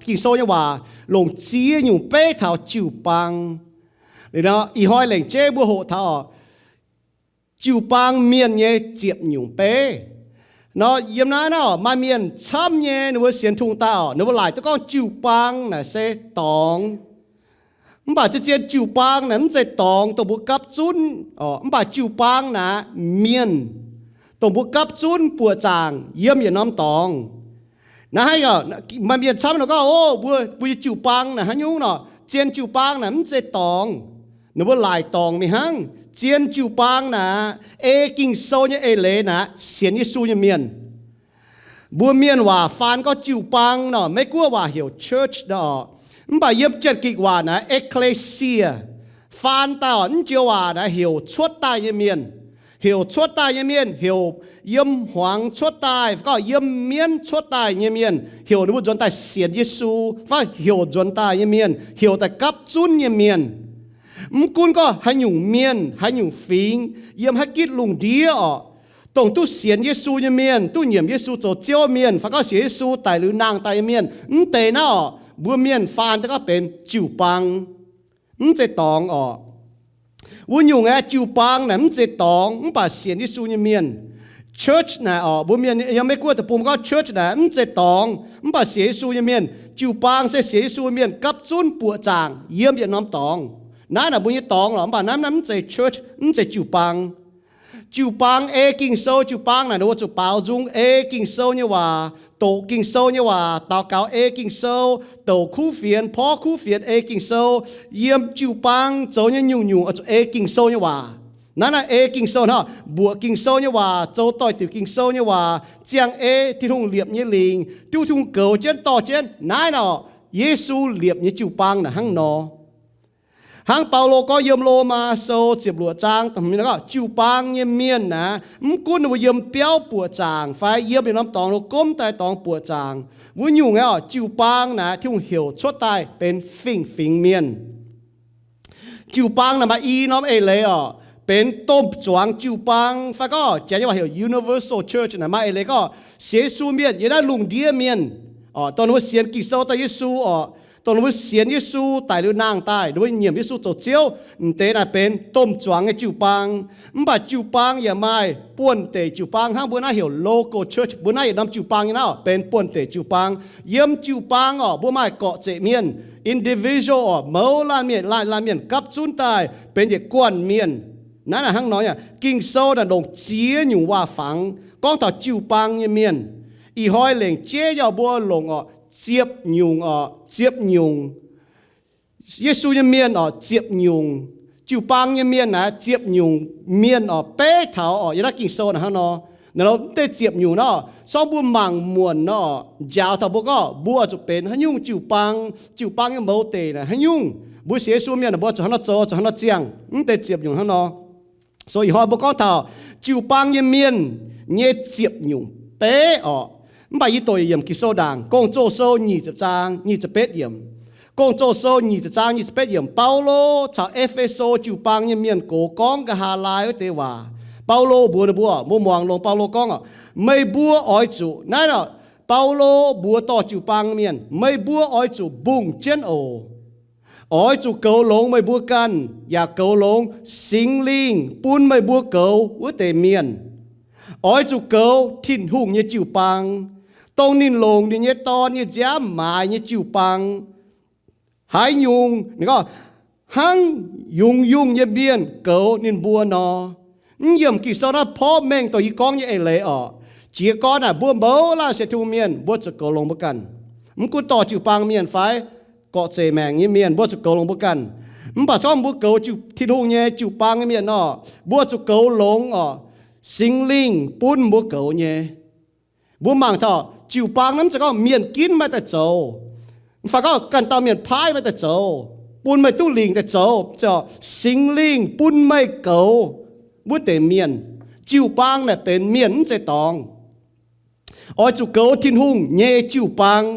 Ging-Sou nyei waac longc ziex nyungc beiv taux jiu-baang. Liuz nor ih hnoi lengc jeiv mbuo hoqc taux oc, jiu-baang mienh nyei ziepc nyungc beiv. Nor yiem naaiv naaiv oc, maaih mienh camv nyei ninh mbuo sienx Tin-Hungh daaih oc, ninh mbuo laaic duqv gorngv jiu-baang naaic se dorngx. Mv baac zien-zien jiu-baang naaic mv zeiz dorngx dongh mbuo gapv zunv oc, mv baac jiu-baang naaic mienh dongh mbuo gapv zunv buoqc zaangc yiem yietc norm dorngx. Naaiv haaix, maaih mienh camv nor gorngv, o, mbuo, mbuo nyei jiu-baang naaic haaix nyungc nor, zien jiu-baang naaic mv zeiz dorngx. Ninh mbuo laaic dorngx mingh hnangv. Zien jiu-baang naaic ei Ging-Sou nyei eix leiz naaic sienx Yesu nyei mienh. Mbuo mienh waac faan gorngv jiu-baang nor, Meiv Guoqv waac heuc church nor. Mv baac yiem Janx-Gikc waac naaic ecclesia. Faan daaih oc, mv joux waac naaic heuc cuotv daaih nyei mienh. Heuc cuotv daaih nyei mienh, heuc yiem hmuangx cuotv daaih, fai gorngv yiem mienv cuotv daaih nyei mienh, heuc ninh mbuo nzuonx daaih sienx Yesu, fai heuc nzuonx daaih nyei mienh, heuc daaih gapv zunv nyei mienh. Mv gunv gorngv haaix nyungc mienh, haaix nyungc fingx, yiem haaix gitv lungh ndiev oc, dongh duqv sienx Yesu nyei mienh, duqv nyiemc Yesu zoux Ziouv mienh, fai gorngv sienx Yesu daic liuz nangh daaih nyei mienh, mv deix naaiv oc, mbuo mienh faan daaih gorngv benx jiu-baang. Mv zeiz dorngx oc. Wuov nyungc aeqv, jiu-baang naaic mv zeiz dorngx, mv baac sienx Yesu nyei mienh. Church naaic oc, mbuo mienh yiem Meiv Guoqv deic-bung gorngv church naaic mv zeiz dorngx, mv baac sienx Yesu nyei mienh. Jiu-baang se sienx Yesu mienh gapv zunv buoqc zaangc yiem yietc norm dorngx. Naaiv naaic mbuo nyei dorngx lorqc, mv baac naaiv, naaiv mv zeiz church, mv zeiz jiu-baang. Jiu-baang ei Ging-Sou, jiu-baang naaic ninh mbuo zuqc baaux nzung ei Ging-Sou nyei waac, doqc Ging-Sou nyei waac, daux gaux ei Ging-Sou, douc kuv fienx, porv kuv fienx ei Ging-Sou. Yiem jiu-baang zoux nyei nyungc-nyungc oix zuqc ei Ging-Sou nyei waac. Naaiv naaic ei Ging-Sou hnangv, mbuoqc Ging-Sou nyei waac, zoux doix-diuc Ging-Sou nyei waac, ziangh ei Tin-Hungh liepc nyei lingc, duqv Tin-Hungh goux jienv dorh jienv. Naaiv nor, Yesu liepc nyei jiu-baang naaic hnangv nor. Hnangv Baulo gorngv yiem Lomaa Sou ziepc luoqc zaang, jiu-baang nyei mienh naaic, mv gunv ninh mbuo yiem biauv buoqc zaangc fai yiem yietc norm dorngx, lo gomv daaih dorngx buoqc zaangc, wuov nyungc aeqv, jiu-baang naaic Tin-Hungh heuc cuotv daaih benx fingx-fingx mienh. Jiu-baang naaic maaih i norm eix leiz oc, benx domh zuangx jiu-baang fai gorngv Janx nyei waac heuc universal church naaic maaih eix leiz gorngv sienx Yesu mienh yiem naaiv lungh ndiev mienh, dongh ninh mbuo sienx Ging-Sou daaih Yesu oc, dongh ninh mbuo sienx Yesu daic liuz nangh daaih, ninh mbuo nyiemc Yesu zoux Ziouv, m'deix naaic benx domh zuangx nyei jiu-baang. Mv baac jiu-baang yaac maaih buonv-deic jiu-baang hnangv, mbuo naaiv heuc local church, mbuo naaiv yietc norm jiu-baang nyei naaiv oc, benx buonv-deic jiu-baang. Yiem jiu-baang oc, mbuo maaih gorqv-zeqc mienh, individual oc, mouz laanh mienh, laanh laanh mienh gapv zunv daaih benx yietc guanh mienh. Naaiv naaic hnangv nor, Ging-Sou naaic longc ziex nyungc waac-fangx gorngv taux jiu-baang nyei mienh. Ih hnoi lengc jeiv yaac mbuo longc oc, ziepc nyungc oc, ziepc nyungc. Yesu nyei mienh oc, ziepc nyungc. Jiu-baang nyei mienh naaic ziepc nyungc mienh oc, beiv taux oc, yiem naaiv Ging-Sou naaic hnangv nor. Naaiv mv deix ziepc nyungc nor, sorng mbuo mangc muonc nor, njaaux taux mbuo gorngv mbuo zuqc benx haaix nyungc jiu-baang, jiu-baang nyei mouz deic naaic haaix nyungc. Mbuo sienx Yesu mienh mbuo zuqc hnangv nor zoux, zuqc hnangv nor ziangh, mv deix ziepc nyungc hnangv nor. So ih hnoi mbuo gorngv taux jiu-baang nyei mienh nyei ziepc nyungc beiv oc. Mv baac yie doqc yiemc Ging-Sou ndaangc, Gong-Zoh Sou nyic ziepc zaang nyic ziepc betv yiemc. Gong-Zoh Sou nyic ziepc zaang nyic ziepc betv yiemc, Baulo caux E^fe^so jiu-baang nyei mienh gox gorngv nqa'haav laai wuov deix waac. Baulo mbuox ninh mbuo, mbuo muangx longx Baulo gorngv oc, meih mbuo oix zuqc, naaiv oc, Baulo mbuox dorh jiu-baang mienh, meih mbuo oix zuqc mbungh jienv oc. Oix zuqc goux longx meih mbuo ganh, yaac goux longx Singx Lingh bun meih mbuo goux wuov deix mienh. Oix zuqc goux Tin-Hungh nyei jiu-baang, dongh ninh longc ninh nyei Dorn nyei nziaamv maaiz nyei jiu-baang. Haaix nyungc, ninh gorngv, hnangv yungz yungh nyei mienh goux ninh mbuo nor. Mv yiemc Ging-Sou naaiv porv mengh dongh yie gorngv nyei eix leiz oc. Jiez gorn naaic mbuo mouz laanh sienx Tin-Hungh mienh, mbuo zuqc goux longx mbuo ganh. Mv gunv dorh jiu-baang mienh fai gorqv-zeic maengc nyei mienh, mbuo zuqc goux longx mbuo ganh. Mv baac se gorngv mbuo goux Tin-Hungh nyei jiu-baang nyei mienh nor, mbuo zuqc goux longx oc, Singx Lingh bun mbuo goux nyei. Mbuo mangc taux jiu-baang naaiv mv zeiz gorngv mienh ginv maaih daaih zoux, mv fai gorngv ganh dauh mienh paaiv meih daaih zoux, bun meih duqv lingc daaih zoux, se Singx Lingh bun meih goux wuov deix mienh. Jiu-baang naaic benx mienh mv zeiz dorngx. Oix zuqc goux Tin-Hungh nyei jiu-baang.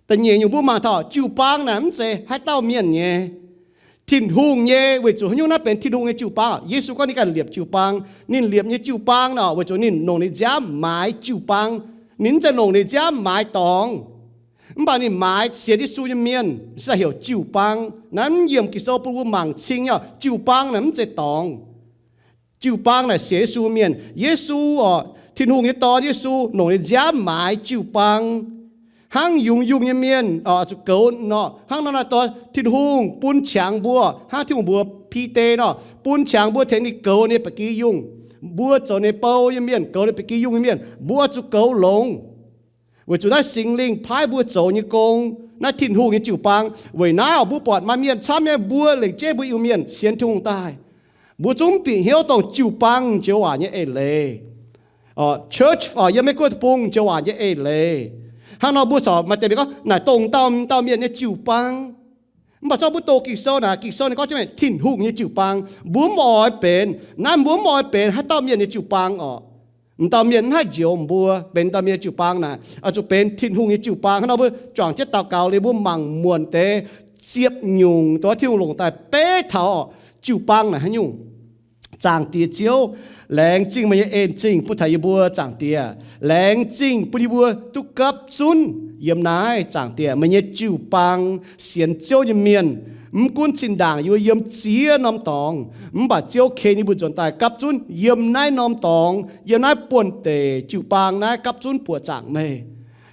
Da'nyeic nyungc mbuo mangc taux jiu-baang naaic mv zeiz haaix dauh mienh nyei. Tin-Hungh nyei, weic zuqc haaix nyungc naaiv benx Tin-Hungh nyei jiu-baang? Yesu gorngv ninh ganh liepc jiu-baang. Ninh liepc nyei jiu-baang nor, weic zuqc ninh longc ninh nziaamv maaiz jiu-baang. Ninh mv zeiz longc ninh nziaamv maaiz dorngx. Mv baac ninh maaiz sienx Yesu nyei mienh se heuc jiu-baang. Naaiv mv yiemc Ging-Sou bun mbuo mangc cing nyei, jiu-baang naaic mv zeiz dorngx. Jiu-baang naaic sienx Yesu mienh. Yesu oc, Tin-Hungh nyei Dorn Yesu longc ninh nziaamv maaiz jiu-baang. Hnangv yungz yungh nyei mienh oix zuqc goux nor, hnangv nor naaiv dorh Tin-Hungh bun qangx mbuo, hnangv Tin-Hungh mbuox Bide nor, bun qangx mbuo tengx ninh goux ninh ba'gi yungh. Mbuo zoux ninh bou nyei mienh, goux ninh ba'gi yungh nyei mienh, mbuo oix zuqc goux longx. Weic zuqc naaiv Singx Lingh paaiv mbuo zoux nyei gong, naaiv Tin-Hungh nyei jiu-baang. Weic naaiv oc, mbuo buatc maaih mienh camv nyei, mbuo lengc jeiv mbuo Iu-Mienh sienx Tin-Hungh daaih, mbuo zungv mv bieqc hnyouv dongh jiu-baang joux waac nyei eix leiz. Church oc, yiem Meiv Guoqv deic-bung joux waac nyei eix leiz. Hnangv nor mbuo corc maaih deix mienh gorngv naaic dongh dauh dauh mienh nyei jiu-baang. Mv baac zorqv mbuo doqc Ging-Sou naaic, Ging-Sou ninh gorngv jienv Tin-Hungh nyei jiu-baang. Mbuo mv oix benx naaiv, mbuo mv oix benx haaix dauh mienh nyei jiu-baang oc. M'dauh mienh mv haih njoux mbuo benx dauh mienh nyei jiu-baang naaic, oix zuqc benx Tin-Hungh nyei jiu-baang. Hnangv nor mbuo juangc jienv daux gaux liuz, mbuo mangc muonc deix ziepc nyungc dongh Tin-Hungh longc daaih beiv taux jiu-baang naaic haaix nyungc. Zaangc Diex Ziouv, laengz zingh meih nyei en zingh bun taux yie mbuo, Zaangc Diex. Laengz zingh bun yie mbuo duqv gapv zunv yiem naaiv, Zaangc Diex, meih nyei jiu-baang. Sienx Ziouv nyei mienh, mv gunv zinh ndaangc yie mbuo yiem ziex norm dorngx, mv baac Ziouv ken yie mbuo nzuonx daaih gapv zunv yiem naaiv norm dorngx, yiem naaiv buonv-deic jiu-baang naaiv gapv zunv buoqc zaangc meih.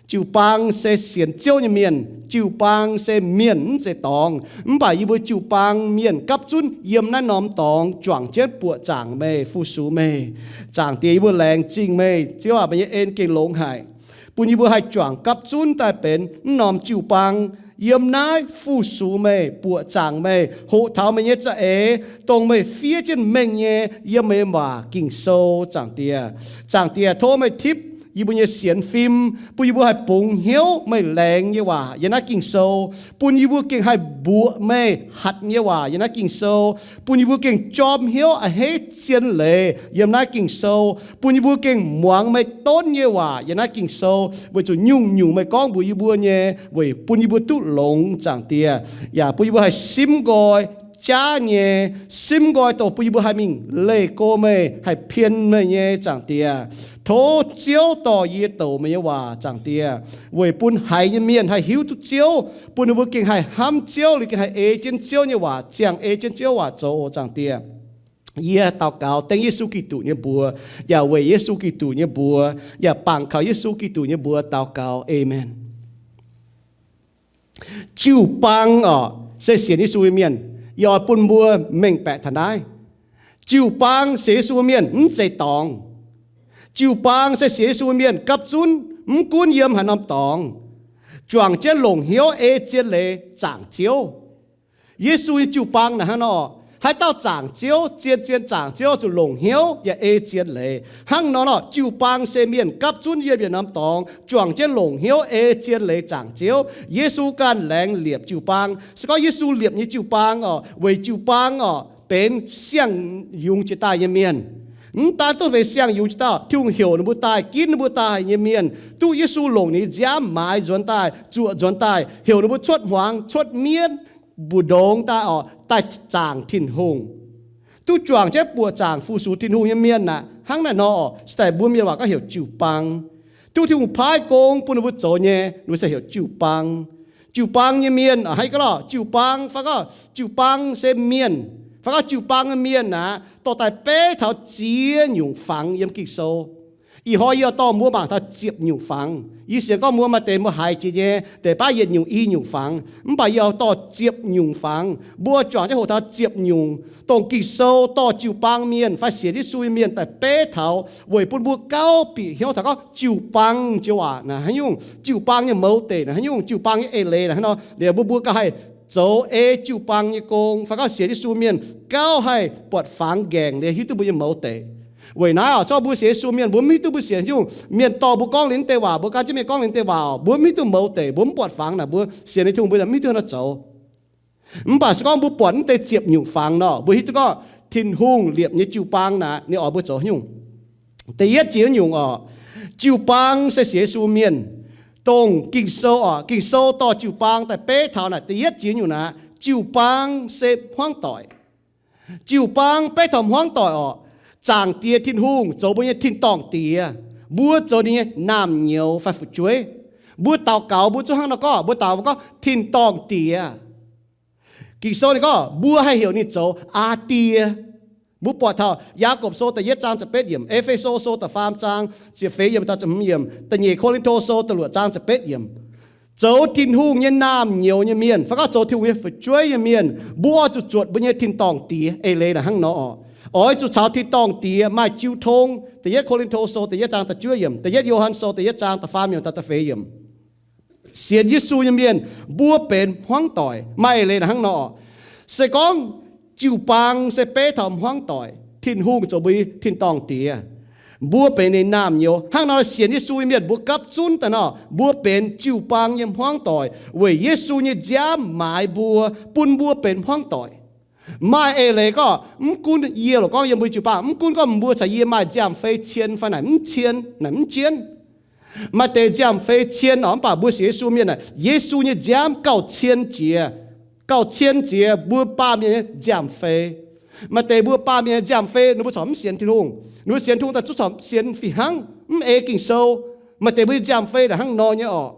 Jiu-baang se sienx Ziouv nyei mienh. Jiu-baang se mienh, mv zeiz dorngx. Mv baac yie mbuo jiu-baang mienh gapv zunv yiem naaiv norm dorngx juangc jienv buoqc zaangc meih, fu-sux meih. Zaangc Diex, yie mbuo laengz zingh meih. Ziouv aac, meih nyei en gengh longx haic, bun yie mbuo haih juangc gapv zunv daaih benx naaiv norm jiu-baang, yiem naaiv fu-sux meih, buoqc zaangc meih, hoqc taux meih nyei za'eix, dongh meih fiev jienv mengh nyei yiem meih nyei waac Ging-Sou, Zaangc Diex. Zaangc Diex, tov meih tipv yie mbuo nyei sienx fim, bun yie mbuo haih bungx hnyouv meih laengz nyei waac yiem naaiv Ging-Sou, bun yie mbuo gengh haih mbuoqc meih hatc nyei waac yiem naaiv Ging-Sou, bun yie mbuo gengh jorm hnyouv a'hneiv zien leiz yiem naaiv Ging-Sou, bun yie mbuo gengh muangx meih donv nyei waac yiem naaiv Ging-Sou, weic zuqc nyungc-nyungc meih gorngv mbuox yie mbuo nyei weic bun yie mbuo duqv longx, Zaangc Diex. Yaac bun yie mbuo haih simv nqoi jaav nyei, simv nqoi dongh bun yie mbuo haih mingh leih go meih, haih pien meih nyei, Zaangc Diex. Tov Ziouv dorh yie douc meih nyei waac, Zaangc Diex, weic bun haiz nyei mienh haih hiuv duqv Ziouv, bun ninh mbuo gengh haih hnamv Ziouv, liuz gengh haih ei jienv Ziouv nyei waac, ziangh ei jienv Ziouv waac zoux, Zaangc Diex. Yie daux gaux dengv Yesu Giduc nyei mbuox, yaac weic Yesu Giduc nyei mbuox, yaac bangc kaux Yesu Giduc nyei mbuox daux gaux. Aamen. Jiu-baang oc, se sienx Yesu nyei mienh. Yie oix bun mbuo mengh baeqc taux naaiv. Jiu-baang sienx Yesu mienh mv zeiz dorngx. Jiu-baang se sienx Yesu mienh gapv zunv, mv gunv yiem haaix norm dorngx, juangc jienv longc hnyouv ei zien leiz zaangc Ziouv. Yesu nyei jiu-baang naaic hnangv nor, haaix dauh zaangc Ziouv, zien-zien zaangc Ziouv, zuqc longc hnyouv yaac ei zien leiz. Hnangv nor nor, jiu-baang se mienh gapv zunv yiem yietc norm dorngx, juangc jienv longc hnyouv ei zien leiz zaangc Ziouv. Yesu ganh laengz liepc jiu-baang. Se gorngv Yesu liepc nyei jiu-baang oc, weic jiu-baang oc benx siang-yungz jiex daaih nyei mienh. Mv daan duqv benx siang-yungz jiex daaih, Tin-Hungh heuc ninh mbuo daaih, ginv ninh mbuo daaih nyei mienh, duqv Yesu longc ninh nziaamv maaiz nzuonx daaih, zuoqc nzuonx daaih, heuc ninh mbuo cuotv hmuangx, cuotv mienv, mbu'ndongx daaih oc, daaih zaangc Tin-Hungh, duqv juangc jienv buoqc zaangc fu-sux Tin-Hungh nyei mienh aqv. Hnangv naaiv nor oc, se daaih mbuo mienh waac gorngv heuc jiu-baang. Duqv Tin-Hungh paaiv gong bun ninh mbuo zoux nyei, ninh mbuo se heuc jiu-baang. Jiu-baang nyei mienh, hnangv gorngv lorh, jiu-baang fai gorngv jiu-baang se mienh, fai gorngv jiu-baang nyei mienh aqv, dorh daaih beiv taux ziex nyungc fangx yiem Ging-Sou. Ih hnoi yie dorh mbuo mangc taux ziepc nyungc fangx. Yie sienx gorngv mbuo maaih deix mbuo haiz jiex nyei deix baav yietc nyungc i nyungc fangx, mv baac yie dorh ziepc nyungc fangx. Mbuo juangc jienv hoqc taux ziepc nyungc dongh Ging-Sou dorh jiu-baang mienh fai sienx Yesu nyei mienh daaih beiv taux, weic bun mbuo gauh bieqc hnyouv taux gorngv jiu-baang joux waac naaic haaix nyungc, jiu-baang nyei mouz deic naaic haaix nyungc, jiu-baang nyei eix leiz naaic hnangv nor. Liuz mbuo, mbuo gauh haih zoux ei jiu-baang nyei gong, fai gorngv sienx Yesu mienh gauh haih buatc fangx nqaengc liuz hiuv duqv mbuo nyei mouz deic. Weic naaiv oc, zorqv mbuo sienx Yesu mienh, mbuo mv hiuv duqv mbuo sienx haaix nyungc, mienh dorh mbuo gorngv liuz naaiv deix waac, mbuo gan jienv mienh gorngv liuz naaiv deix waac oc, mbuo mv hiuv duqv mouz deic, mbuo mv buatc fangx naaic, mbuo sienx nyei Tin-Hungh mbuo mv hiuv duqv haaix nor zoux. Mv baac se gorngv mbuo buatc mv deix ziepc nyungc fangx nor, mbuo hiuv duqv gorngv Tin-Hungh liepc nyei jiu-baang naaic ninh oix mbuo zoux haaix nyungc. Da'yietv jiex nyungc oc, jiu-baang se sienx Yesu mienh. Dongh Ging-Sou oc, Ging-Sou dorh jiu-baang daaih beiv taux naaic, da'yietv jiex nyungc naaic, jiu-baang se hmuangv doic. Jiu-baang beiv taux hmuangv doic oc. Zaangc Diex Tin-Hungh zoux mbuo nyei tin-dorngh Diex, mbuo zoux ninh nyei naamh nyouz fai fu'jueiv. Mbuo daux gaux mbuo zungv hnangv nor gorngv, mbuo daux gaux gorngv, Tin-dorngh Diex. Ging-Sou ninh gorngv mbuo haih heuc ninh zoux Aa Die. Mbuo buatc taux Yaagorpc Sou da'yietv zaang ziepc betv yiemc, E^fe^so Sou da'faam zaang ziepc feix yiemc taux ziepc hmz yiemc, da'nyeic Ko^lin^to Sou da'luoqc zaang ziepc betv yiemc. Zoux Tin-Hungh nyei naamh nyouz nyei mienh, fai gorngv zoux Tin-Hungh nyei fu'jueiv nyei mienh, mbuo oix zuqc zuotc mbuo nyei tin-dorngh Diex. Eix leiz naaic hnangv nor oc. Oix zuqc caux tin-dorngh Diex maaih jiu tong. Da'yietv Ko^lin^to Sou da'yietv zaang da'juov yiemc, da'yietv Yo^han Sou da'yietv zaang da'faam yiemc taux da'feix yiemc. Sienx Yesu nyei mienh, mbuo benx hmuangv doic. Maaih eix leiz naaic hnangv nor oc. Se gorngv jiu-baang se beiv taux hmuangv doic, Tin-Hungh zoux mbuo tin-dorngh Diex. Mbuo benx ninh naamh nyouz. Hnangv nor sienx Yesu nyei mienh mbuo gapv zunv daaih nor, mbuo benx jiu-baang nyei hmuangv doic weic Yesu nyei nziaamv maaiz mbuo, bun mbuo benx hmuangv doic. Maaih eix leiz gorngv, mv gunv yie loc gorngv yiem mbuo jiu-baang, mv gunv gorngv mbuo caux yie maaih nziaamv-fei cien fai naaic mv cien, naaic mv jienv. Maaih deix nziaamv-fei cien oc, mv baac mbuo sienx Yesu mienh naaic, Yesu nyei nziaamv gauh cien jiex, gauh cien jiex mbuo baamh mienh nyei nziaamv-fei. Maaih deix mbuo baamh mienh nyei nziaamv-fei ninh mbuo corc mv sienx Tin-Hungh, ninh mbuo sienx Tin-Hungh daaih zungv corc sienx fih hnangv, mv ei Ging-Sou. Maaih deix mbuo nyei nziaamv-fei naaic hnangv nor nyei oc.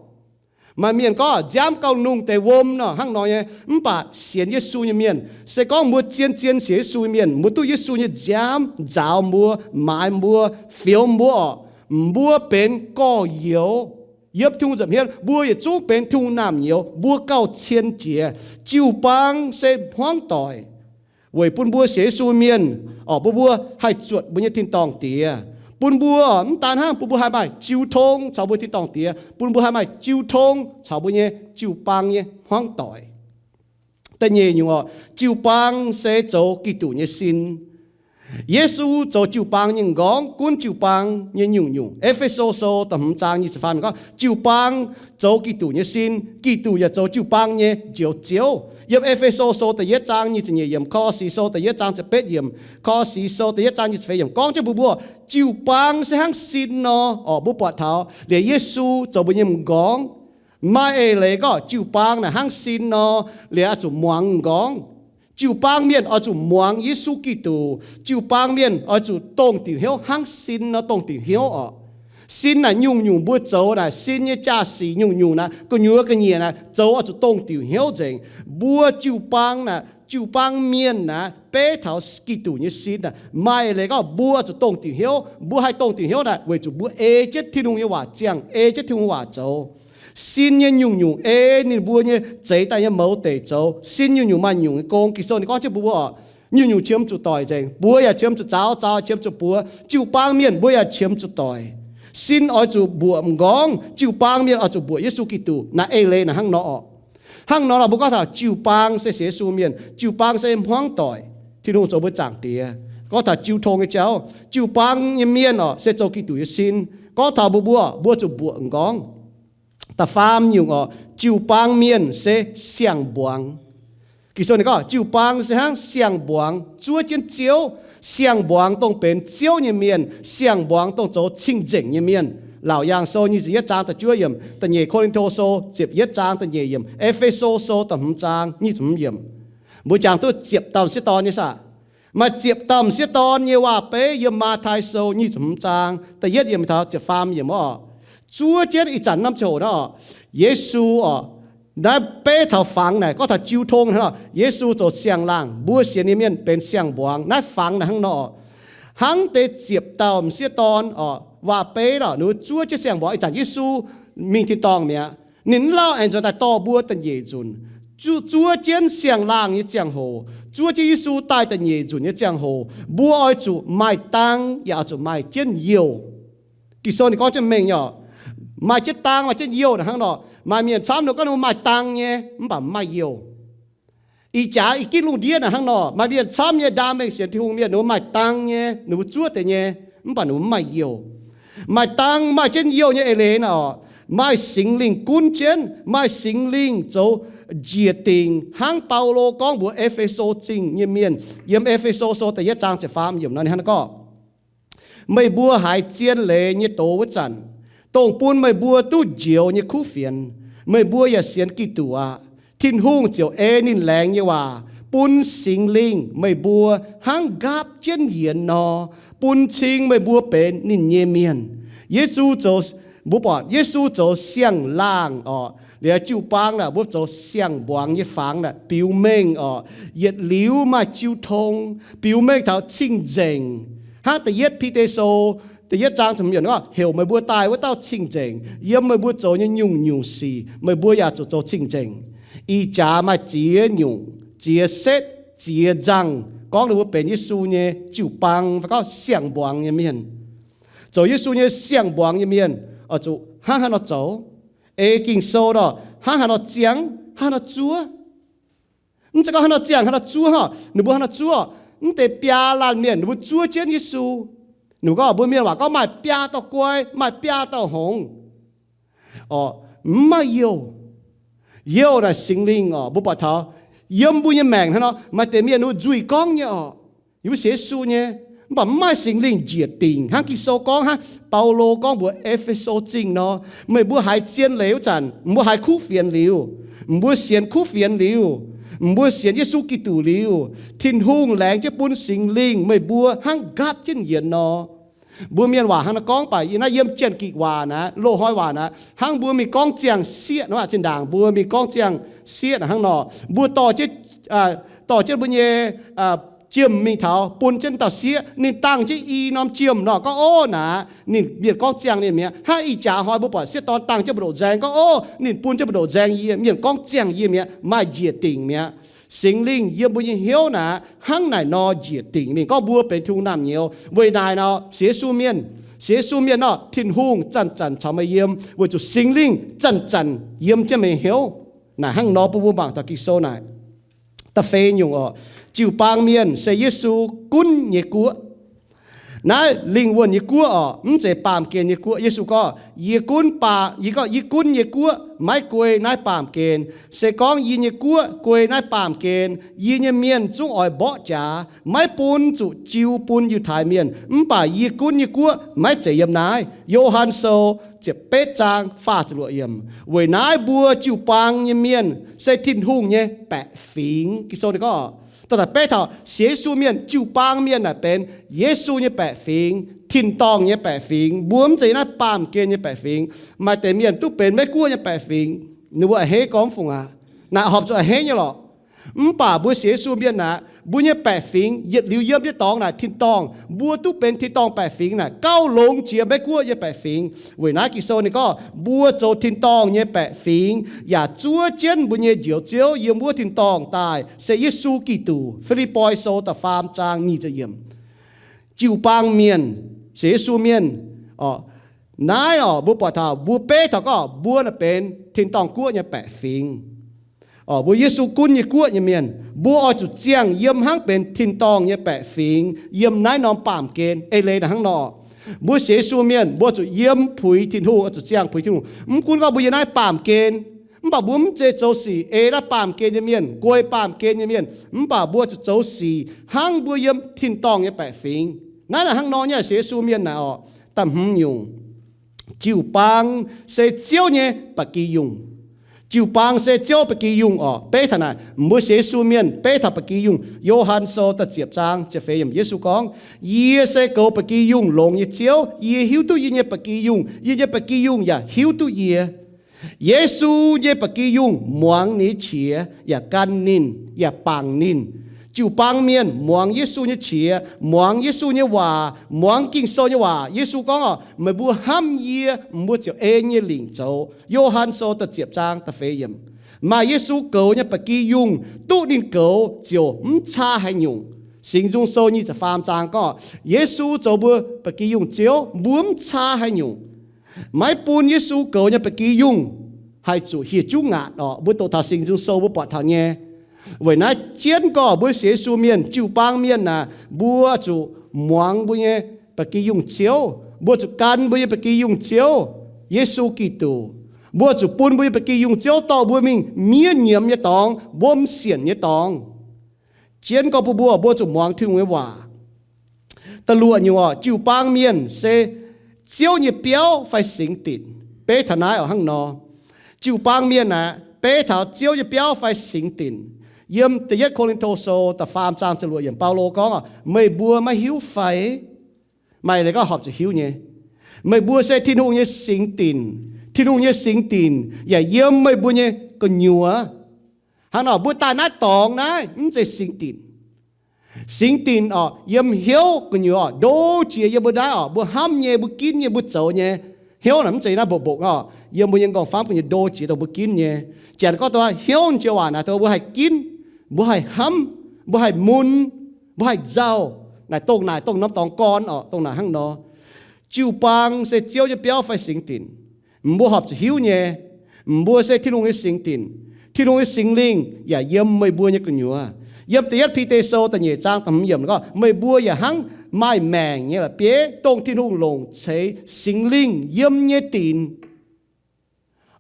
Maaih mienh gorngv nziaamv gauh lungh deix wuom nor hnangv nor nyei, mv baac sienx Yesu nyei mienh, se gorngv mbuo zien-zien sienx Yesu nyei mienh, mbuo duqv Yesu nyei nziaamv nzaaux mbuo, maaiz mbuo, fioux mbuo oc, mbuo benx gorx-youz. Yiem Tin-Hungh nza'hmien mbuo yietc zungv benx Tin-Hungh naamh nyouz, mbuo gauh cien jiex. Jiu-baang se hmuangv doic weic bun mbuo sienx Yesu mienh oc, bun mbuo haih zuotc mbuo nyei tin-dorngh Diex, bun mbuo mv daan hnangv bun mbuo haih maaih jiu tong caux mbuo tin-dorngh Diex, bun mbuo haih maaih jiu tong caux mbuo nyei jiu-baang nyei hmuangv doic. Da'nyeic nyungc oc, jiu-baang se zoux Giduc nyei sin. Yesu zoux jiu-baang nyei m'nqorngv gunv jiu-baang nyei nyungc-nyungc. E^fe^so Sou da'hmz zaang nyic ziepc faam gorngv, jiu-baang zoux Giduc nyei sin, Giduc yaac zoux jiu-baang nyei Njoux Ziouv. Yiem E^fe^so Sou da'yietv zaang nyic ziepc nyeic yiemc, Ko^lo^si Sou da'yietv zaang ziepc betv yiemc, Ko^lo^si Sou da'yietv zaang nyic ziepc feix yiemc gorngv jienv mbuo mbuo, jiu-baang se hnangv sin nor oc. Mbuo buatc taux liuz Yesu zoux mbuo nyei m'nqorngv. Maaih eix leiz gorngv jiu-baang naaic hnangv sin nor, liuz oix zuqc muangx m'nqorngv. Jiu-baang mienh oix zuqc muangx Yesu Giduc. Jiu-baang mienh oix zuqc dongh diuc hnyouv hnangv sin nor dongh diuc hnyouv oc. Sin naaic nyungc-nyungc mbuo zoux naaic, sin nyei jaa-sic nyungc-nyungc naaic, gu'nyuoz ga'nyiec naaic, zoux oix zuqc dongh diuc hnyouv nzengc. Mbuo jiu-baang naaic, jiu-baang mienh naaic, beiv taux Giduc nyei sin naaic, maaih eix leiz gorngv mbuo oix zuqc dongh diuc hnyouv. Mbuo haih dongh diuc hnyouv naaic weic zuqc mbuo ei jienv Tin-Hungh nyei waac ziangh, ei jienv Tin-Hungh waac zoux. Sin nyei nyungc-nyungc ei ninh mbuo nyei zeix daaih nyei mouz deic zoux. Sin nyungc-nyungc maaih nyungc nyei gong. Ging-Sou ninh gorngv jienv mbuo mbuo oc, nyungc-nyungc qiemx zuqc doic nzengc. Buoz yaac qiemx zuqc zaaux, zaaux qiemx zuqc buoz. Jiu-baang mienh mbuo yaac qiemx zuqc doic. Sin oix zuqc mbuoqc m'nqorngv, jiu-baang mienh oix zuqc mbuoqc Yesu Giduc. Naaiv eix leiz naaic hnangv nor oc. Hnangv nor lorqc, mbuo gorngv taux jiu-baang se sienx Yesu mienh, jiu-baang se hmuangv doic, Tin-Hungh zoux mbuo zaangc Diex. Gorngv taux jiu tong nyei jauv, jiu-baang nyei mienh oc se zoux Giduc nyei sin. Gorngv taux mbuo mbuo, mbuo zuqc mbuoqc m'nqorngv. Da'faam nyungc oc, jiu-baang mienh se siang-mbuangz. Ging-Sou ninh gorngv jiu-baang se hnangv siang-mbuangz zuov jienv Ziouv. Siang-mbuangz dongh benx Ziouv nyei mienh, siang-mbuangz dongh zoux cing-nzengc nyei mienh. Laauc Yaangh Sou nyic ziepc yietv zaang da'juov yiemc, da'nyeic Ko^lin^to Sou ziepc yietv zaang da'nyeic yiemc, E^fe^so Sou da'hmz zaang nyic ziepc hmz yiemc. Mbuo jangx duqv ziepc dauh m'sieqv dorn nyei saah? Maaih ziepc dauh m'sieqv dorn nyei waac-beiv yiem Matv^tai Sou nyic ziepc hmz zaang da'yietv yiemc taux ziepc faam yiemc oc. Zuov jienv ih zanc norm ziangh hoc naaiv oc, Yesu oc, naaiv beiv taux fangx naaic, gorngv taux jiu tong hnangv oc, Yesu zoux siang-laangh, mbuo sienx nyei mienh benx siang-mbuangz. Naaiv fangx naaic hnangv nor oc. Hnangv deix ziepc dauh m'sieqv dorn oc, waac-beiv oc, ninh mbuo zuov jienv siang-mbuangz ih zanc Yesu mingh tin-dorngh mi'aqv. Ninh mv lauh aengx nzuonx daaih dorh mbuo da'nyeic nzunc. Zuov, zuov jienv siang-laangh nyei ziangh hoc, zuov jienv Yesu daaih da'nyeic nzunc nyei ziangh hoc, mbuo oix zuqc maaih dang yaac oix zuqc maaih jienv youh. Ging-Sou ninh gorngv jienv mengh nyei oc. Maaih jienv dang, maaih jienv youh naaic hnangv nor. Maaih mienh camv ninh gorngv ninh mbuo maaih dang nyei, mv baac mv maaih youh. Ih jaax ih gitv lungh ndiev naaic hnangv nor, maaih mienh camv nyei ndaam mengh sienx Tin-Hungh mienh, ninh mbuo maaih dang nyei, ninh mbuo zuov deix nyei, mv baac ninh mbuo mv maaih youh. Maaih dang maaih jienv youh nyei eix leiz naaic oc, maaih Singx Lingh gunv jienv, maaih Singx Lingh zoux njiec dingc, hnangv Baulo gorngv mbuox E^fe^so Zingh nyei mienh yiem E^fe^so Sou da'yietv zaang ziepc faam yiemc nor, ninh hnangv naaiv gorngv, meih mbuo haiz zien leiz nyei doz wuov zanc, dongh bun meih mbuo duqv njoux nyei kuv fienx, meih mbuo yaac sienx Giduc aqv. Tin-Hungh ziouc ei ninh laengz nyei waac bun Singx Lingh meih mbuo hnangv nqaapv jienv yienx nor, bun cing meih mbuo benx ninh nyei mienh. Yesu zoux Mbuo buatc Yesu zoux siang-laangh orqc, liuz jiu-baang naaic mbuo zoux siang-mbuangz nyei fangx naaic biux mengh orqc, yietc liuz maaih jiu tong, biux mengh taux cing-nzengc. Hnangv da'yietv Bide Sou da'yietv zaang ziepc hmz yiemc gorngv, heuc meih mbuo daaih wuov dauh cing-nzengc, yiem meih mbuo zoux nyei nyungc-nyungc sic meih mbuo yaac zuqc zoux cing-nzengc. Ih jaax maaih ziex nyungc, ziex setv, ziex nzangh gorngv ninh mbuo benx Yesu nyei jiu-baang fai gorngv siang-mbuangz nyei mienh. Zoux Yesu nyei siang-mbuangz nyei mienh oix zuqc hnangv haaix nor zoux? Ei Ging-Sou nor, hnangv haaix nor ziangh, hnangv haaix nor zuov? Mv zeiz gorngv hnangv haaix nor ziangh, hnangv haaix nor zuov hnangv. Ninh mbuo hnangv haaix nor zuov? Mv deix biaa laanh mienh ninh mbuo zuov jienv Yesu. Ninh mbuo gorngv, mbuo mienh waac gorngv maaih biaa dauh guai, maaih biaa dauh hngongx. Orqc, mv maaih youh. Youh naaic Singx Lingh orqc. Mbuo buatc taux yiem mbuo nyei maengc hnangv nor, maaih deix mienh ninh mbuo nzuih gorngv nyei orqc, yie mbuo sienx Yesu nyei, mv baac mv maaih Singx Lingh njiec dingc. Hnangv Ging-Sou gorngv, hnangv Baulo gorngv mbuox E^fe^so Zingh nor, meih mbuo haiz zien leiz wuov zanc, mbuo haiz kuv fienx liuz, mbuo sienx kuv fienx liuz, mbuo sienx Yesu Giduc liuz, Tin-Hungh laengz jienv bun Singx Lingh meih mbuo hnangv nqaapv jienv yienx nor. Mbuo mienh waac hnangv naaiv gorngv, mv baac yie naaiv yiem Janx-Gikc waac naaiv, loz-hnoi waac naaiv, hnangv mbuo mingh gorngv ziangh sieqv nor, zinh ndaangc mbuo mingh gorngv ziangh sieqv naaic hnangv nor, mbuo dorh jienv, dorh jienv mbuo nyei jiem mingh taux bun jienv dauh sieqv, ninh dangh jienv i norm jiem nor, gorngv, ov, naaic ninh mienh gorngv ziangh ninh mi'aqv. Hnangv ih jaax hnoi mbuo buatc sieqv dorn dangh jienv mbu'ndongx nzaeng, gorngv, ov, ninh bun jienv mbu'ndongx nzaeng yie, mienh gorngv ziangh yie mi'aqv, maaih njiec dingc mi'aqv. Singx Lingh yiem mbuo nyei hnyouv naaic hnangv naaic nor njiec dingc mingh. Gorngv mbuo benx Tin-Hungh naamh nyouz weic naaic nor, sienx Yesu mienh, sienx Yesu mienh nor, Tin-Hungh zanc-zanc caux meih yiem, weic zuqc Singx Lingh zanc-zanc yiem jienv meih hnyouv. Naaic hnangv nor bun mbuo mangc taux Ging-Sou naaic. Da'feix nyungc orqc, jiu-baang mienh se Yesu gunv nyei guoqv. Naaiv lingh wuonh nyei guoqv orqc, mv zeiz baamh gen nyei guoqv. Yesu gorngv, yie gunv baa, yie gorngv, yie gunv nyei guoqv maiv guei naaiv baamh gen. Se gorngv yie nyei guoqv guei naaiv baamh gen, yie nyei mienh zungv oix mborqv jaax, maiv bun zuqc jiu bun Yiutai Mienh. Mv baac yie gunv nyei guoqv maiv zeiz yiem naaiv. Yo^han Sou ziepc betv zaang faah ziepc luoqc yiemc. Weic naaiv mbuo jiu-baang nyei mienh se Tin-Hungh nyei baeqc fingx. Ging-Sou ninh gorngv, daaih beiv taux sienx Yesu mienh, jiu-baang mienh naaic benx Yesu nyei baeqc fingx, tin-dorngh nyei baeqc fingx. Mbuo mv zeiz naaiv baamh gen nyei baeqc fingx. Maaih deix mienh duqv benx Meiv Guoqv nyei baeqc fingx, ninh mbuo a'hneiv gorngv mv fungc aqv. Naaic horpc zuqc a'hneiv nyei lorqc. Mv baac mbuo sienx Yesu mienh naaic, mbuo nyei baeqc fingx yietc liuz yiem jienv dorngx naaic tin-dorngh. Mbuo duqv benx tin-dorngh baeqc fingx naaic gauh longx jiex Meiv Guoqv nyei baeqc fingx. Weic naaiv Ging-Sou ninh gorngv, mbuo zoux tin-dorngh nyei baeqc fingx yaac zuov jienv mbuo nyei Njoux Ziouv yiem wuov tin-dorngh daaih, se Yesu Giduc. Fi^lipv^poi Sou da'faam zaang nyic ziepc yiemc. Jiu-baang mienh, sienx Yesu mienh, orqc, naaiv orqc, mbuo buatc taux, mbuo beiv taux gorngv mbuo naaic benx tin-dorngh guoqv nyei baeqc fingx. Orqc, mbuo Yesu gunv nyei guoqv nyei mienh, mbuo oix zuqc ziangh yiem hnangv benx tin-dorngh nyei baeqc fingx yiem naaiv norm baamh gen. Eix leiz naaic hnangv nor, mbuo sienx Yesu mienh mbuo zuqc yiem puix Tin-Hungh, oix zuqc ziangh puix Tin-Hungh. Mv gunv gorngv mbuo yiem naaiv baamh gen, mv baac mbuo mv zeiz zoux sic ei naaiv baamh gen nyei mienh, guei baamh gen nyei mienh, mv baac mbuo zuqc zoux sic hnangv mbuo yiem tin-dorngh nyei baeqc fingx. Naaiv naaic hnangv nor nyei sienx Yesu mienh naaic orqc. Da'hmz nyungc, jiu-baang se Ziouv nyei ba'gi yungh. Jiu-baang se Ziouv ba'gi yungh orqc. Beiv taux naaic, mbuo sienx Yesu mienh beiv taux ba'gi yungh. Yo^han Sou da'ziepc zaang ziepc feix yiemc, Yesu gorngv, yie se goux ba'gi yungh longx nyei Ziouv. Yie hiuv duqv yie nyei ba'gi yungh, yie nyei ba'gi yungh yaac hiuv duqv yie. Yesu nyei ba'gi yungh muangx ninh nyei qiex yaac gan ninh yaac bangc ninh. Jiu-baang mienh muangx Yesu nyei qiex, muangx Yesu nyei waac, muangx Ging-Sou nyei waac. Yesu gorngv orqc, meih mbuo hnamv yie, mbuo ziouc ei nyei lingc zoux. Yo^han Sou da'ziepc zaang da'feix yiemc. Maaih Yesu goux nyei ba'gi yungh, duqv ninh goux ziouc mv caa haaix nyungc. Singx Nzung Sou nyic ziepc faam zaang gorngv, Yesu zoux mbuo ba'gi yungh Ziouv, mbuo mv caa haaix nyungc. Maiv bun Yesu goux nyei ba'gi yungh haih zuqc hieh juv ngaatc orqc. Mbuo doqc taux Singx Nzung Sou mbuo buatc taux nyei. Weic naaiv jienv gorngv mbuo sienx Yesu mienh, jiu-baang mienh naaic, mbuo zuqc muangx mbuo nyei ba'gi yungh Ziouv. Mbuo zuqc gan mbuo nyei ba'gi yungh Ziouv, Yesu Giduc. Mbuo zuqc bun mbuo nyei ba'gi yungh Ziouv dorh mbuo mingh miev nyiemz nyei dorngx, mbuo m'sienc nyei dorngx. Jienv gorngv bun mbuo, mbuo zuqc muangx Tin-Hungh nyei waac. Da'luoqc nyungc orqc, jiu-baang mienh se Ziouv nyei biauv fai singx dinc. Beiv taux naaiv orqc hnangv nor. Jiu-baang mienh aeqv, beiv taux Ziouv nyei biauv fai singx dinc. Yiem da'yietv Ko^lin^to Sou da'faam zaang ziepc luoqc yiemc, Baulo gorngv orqc, meih mbuo maiv hiuv fai? Maaih leiz gorngv horpc zuqc hiuv nyei. Meih mbuo se Tin-Hungh nyei singx dinc. Tin-Hungh nyei singx dinc yaac yiem meih mbuo nyei gu'nyuoz. Hnangv nor mbuo daaih naaiv dorngx naaiv mv zeiz singx dinc. Singx dinc orqc, yiem hnyouv gu'nyuoz orqc, ndo jiex yiem mbuo naaiv orqc, mbuo hnamv nyei, mbuo ginv nyei, mbuo zoux nyei. Hnyouv naaic mv zeiz naaiv mbuoqc mbuoqc orqc, yiem mbuo nyei m'nqorngv famv gu'nyuoz ndo jiex dongh mbuo ginv nyei. Janx gorngv dongh hnyouv joux waac naaic dongh mbuo haih ginv, mbuo haih hnamv, mbuo haih mun, mbuo haih nzauh. Naaic dongh naaic dongh norm dorngx gorn orqc, dongh naaic hnangv nor. Jiu-baang se Ziouv nyei biauv fai singx dinc. Mbuo horpc zuqc hiuv nyei, mbuo se Tin-Hungh nyei singx dinc. Tin-Hungh nyei Singx Lingh yaac yiem meih mbuo nyei gu'nyuoz. Yiem da'yietv Bide Sou da'nyeic zaang da'hmz yiemc gorngv, meih mbuo yaac hnangv maaih maengc nyei la'bieiv, dongh Tin-Hungh longc ceix Singx Lingh yiem nyei dinc.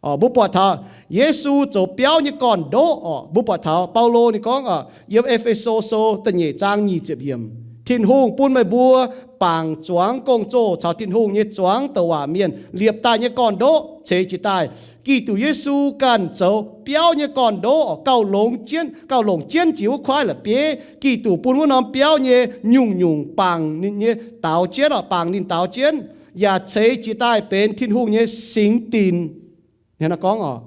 Mbuo buatc taux Yesu zoux biauv nyei gorn-ndoqv orqc. Mbuo buatc taux Baulo ninh gorngv, yiem E^fe^so Sou da'nyeic zaang nyic ziepc yiemc, Tin-Hungh bun meih mbuo bangc zuangx gong-zoh caux Tin-Hungh nyei zuangx douc waac mienh liepc daaih nyei gorn-ndoqv ceix jiez daaih. Giduc Yesu ganh zoux biauv nyei gorn-ndoqv, gauh longx jienv, gauh longc jienv jiex wuov kuaaiv la'bieiv. Giduc bun wuov norm biauv nyei nyungc-nyungc bangc ninh nyei daaux jienv, bangc ninh daaux jienv, yaac ceix jiez daaih benx Tin-Hungh nyei singx dinc. Hnangv naaiv gorngv orqc,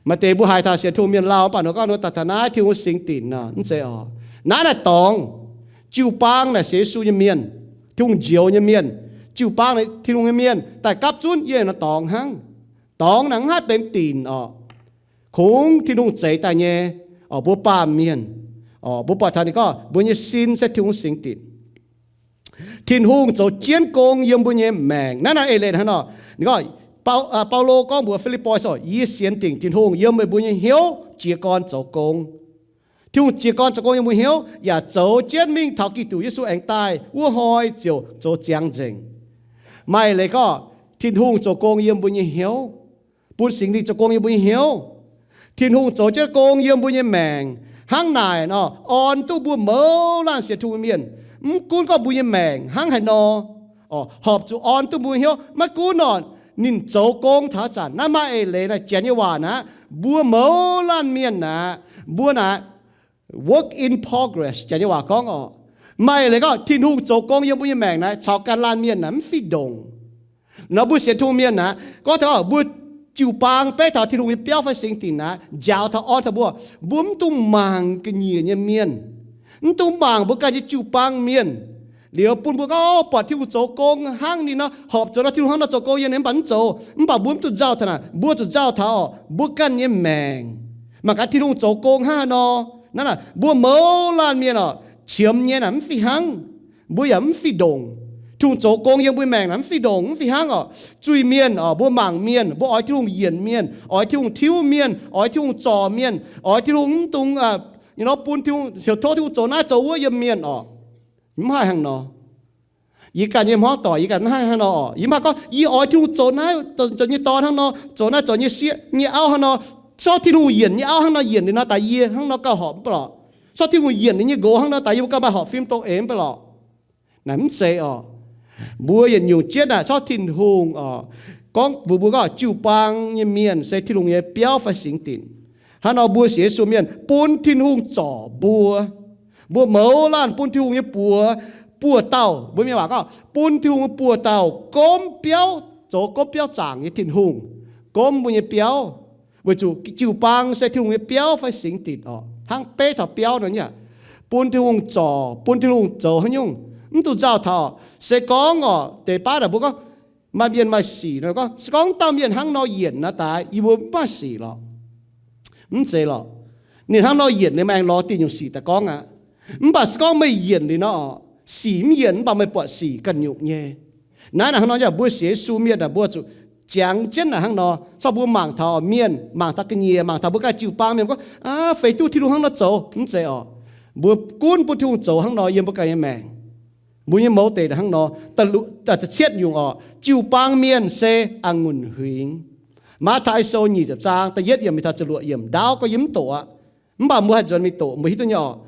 maaih deix mbuo haiz taux sienx Tin-Hungh mienh lauh mv baac ninh gorngv, taux naaiv Tin-Hungh singx dinc nor, mv zeiz orqc. Naaiv naaic dorngx. Jiu-baang naaic sienx Yesu nyei mienh, Tin-Hungh njoux nyei mienh. Jiu-baang naaic Tin-Hungh nyei mienh daaih gapv zunv yie nor dorngx hnangv. Dorngx naaic mv haih benx dinc orqc. Kungx Tin-Hungh zeix daaih nyei orqc, mbuo baamh mienh orqc, mbuo buatc taux ninh gorngv mbuo nyei sin se Tin-Hungh singx dinc. Tin-Hungh zoux jienv gong yiem mbuo nyei maengc. Naaiv naaiv eix leiz hnangv nor, ninh gorngv, Baulo gorngv mbuox Fi^lipv^poi, Yie sienx dingc Tin-Hungh yiem meih mbuo nyei hnyouv jiez gorn zoux gong. Tin-Hungh jiez gorn zoux gong yiem mbuo hnyouv, yaac zoux jienv mingh taux Giduc Yesu aengx daaih wuov hnoi ziouc zoux ziangx nzengc. Maaih eix leiz gorngv Tin-Hungh zoux gong yiem mbuo nyei hnyouv, bun Singx Lingh zoux gong yiem mbuo nyei hnyouv. Tin-Hungh zoux jienv gong yiem mbuo nyei maengc. Hnangv naaic nor, orn duqv mbuo mouz laanh sienx Tin-Hungh mienh, mv gunv gorngv mbuo nyei maengc hnangv haaix nor, horpc zuqc orn duqv mbuo hnyouv. Maiv gunv nor, ninh zoux gong taux zanc naaiv maaih eix leiz naaiv, Janx nyei waac naaiv, mbuo mouz laanh mienh naaiv, mbuo naaiv work in progress, Janx nyei waac gorngv orqc. Maaih eix leiz gorngv Tin-Hungh zoux gong yiem mbuo nyei maengc naaiv caux ganh laanh mienh naaiv mv fih ndongc. Nor mbuo sienx Tin-Hungh mienh naaiv, gorngv taux mbuo jiu-baang beiv taux Tin-Hungh nyei biauv fai singx dinc naaiv, njaaux taux orn taux mbuo, mbuo mv dungx mangc ga'nyiec nyei mienh, mv dungx mangc mbuo ganh nyei jiu-baang mienh. Liuz bun mbuo gorngv, buatc Tin-Hungh zoux gong hnangv ninh nor, horpc zoux nor Tin-Hungh hnangv nor zoux gong yiem ninh mv baac mv zoux. Mv baac mbuo mv dungx nzauh taux naaic, mbuo zuqc nzauh taux mbuo ganh nyei maengc. Mangc gaax Tin-Hungh zoux gong hnangv haaix nor. Naaiv naaic mbuo mouz laanh mienh orqc, qiemx nyei naaic mv fih hnangv, mbuo yaac mv fih ndongc. Tin-Hungh zoux gong yiem mbuo maengc naaic mv fih ndongc, mv fih hnangv orqc. Zuiz-mienh orqc, mbuo mangc mienh, mbuo oix Tin-Hungh yienc mienh, oix Tin-Hungh tiuv mienh, oix Tin-Hungh zorc mienh, oix Tin-Hungh mv dungx, you know, bun Tin-Hungh heuc tov Tin-Hungh zoux naaiv zoux wuov yiem mienh orqc. Mv haih hnangv nor. Yie ganh nyei hmuangv doic, yie ganh mv haih hnangv nor orqc. Yie mv haih gorngv yie oix Tin-Hungh zoux naaiv zoux nyei dorn hnangv nor, zoux naaiv zoux nyei sieqv nyei auv hnangv nor. Corc Tin-Hungh yienc nyei auv hnangv nor yienc liuz nor, daaih yie hnangv nor gauh horpc mv baac lorqc. Corc Tin-Hungh yienc ninh nyei nqox hnangv nor, daaih yie mbuo gauh maaih horpc fim dongh eix mv baac lorqc. Naaic mv zeiz orqc. Mbuo yietc nyungc jienv naaic corc Tin-Hungh orqc, gorngv mbuox mbuo gorngv jiu-baang nyei mienh se Tin-Hungh nyei biauv fai singx dinc. Hnangv nor mbuo sienx Yesu mienh bun Tin-Hungh zorc mbuo. Mbuo mouz laanh bun Tin-Hungh nyei buoz, buoz-dauh, mbuo mienh waac gorngv bun Tin-Hungh nyei buoz-dauh gomv biauv, zoux gomv biauv zaangc nyei Tin-Hungh, gomv mbuo nyei biauv. Weic zuqc jiu-baang se Tin-Hungh nyei biauv fai singx dinc orqc, hnangv beiv taux biauv nor nyei aqv. Bun Tin-Hungh zorc, bun Tin-Hungh zoux haaix nyungc, mv dungx nzauh taux. Se gorngv orqc, deix baav naaic mbuo gorngv maaih mienh maaih sic nor gorngv, se gorngv dauh mienh hnangv nor yienc naaiv daaih, yie mbuo mv maaih sic lorqc. Mv zeiz lorqc. Ninh hnangv nor yienc, ninh maaih aengx lorz diuh nyungc sic daaih gorngv aqv. Mv baac se gorngv meih yienc liuz nor, sic mv yienc mv baac meih buatc sic ganh nyungc nyei. Naaiv naaic hnangv nor yaac mbuo sienx Yesu mienh naaic mbuo zuqc jangx jienv naaic hnangv nor. Corc mbuo mangc taux mienh, mangc taux ga'nyiec, mangc taux mbuo ganh jiu-baang mienh gorngv, aav, feix duqv Tin-Hungh hnangv nor zoux. Mv zeiz orqc. Mbuo gunv bun Tin-Hungh zoux hnangv nor yiem mbuo ganh nyei maengc. Mbuo nyei mouz deix hnangv nor. Da'cietv nyungc orqc, jiu-baang mienh se a'ngunc huingx. Matv^taai Sou nyic ziepc zaang da'yietv yiemc mingh taux ziepc luoqc yiemc, ndaauv gorngv yie mv doqc aqv. Mv baac mbuo haih nzuonx mingh doqc, mbuo hiuv duqv nyei orqc.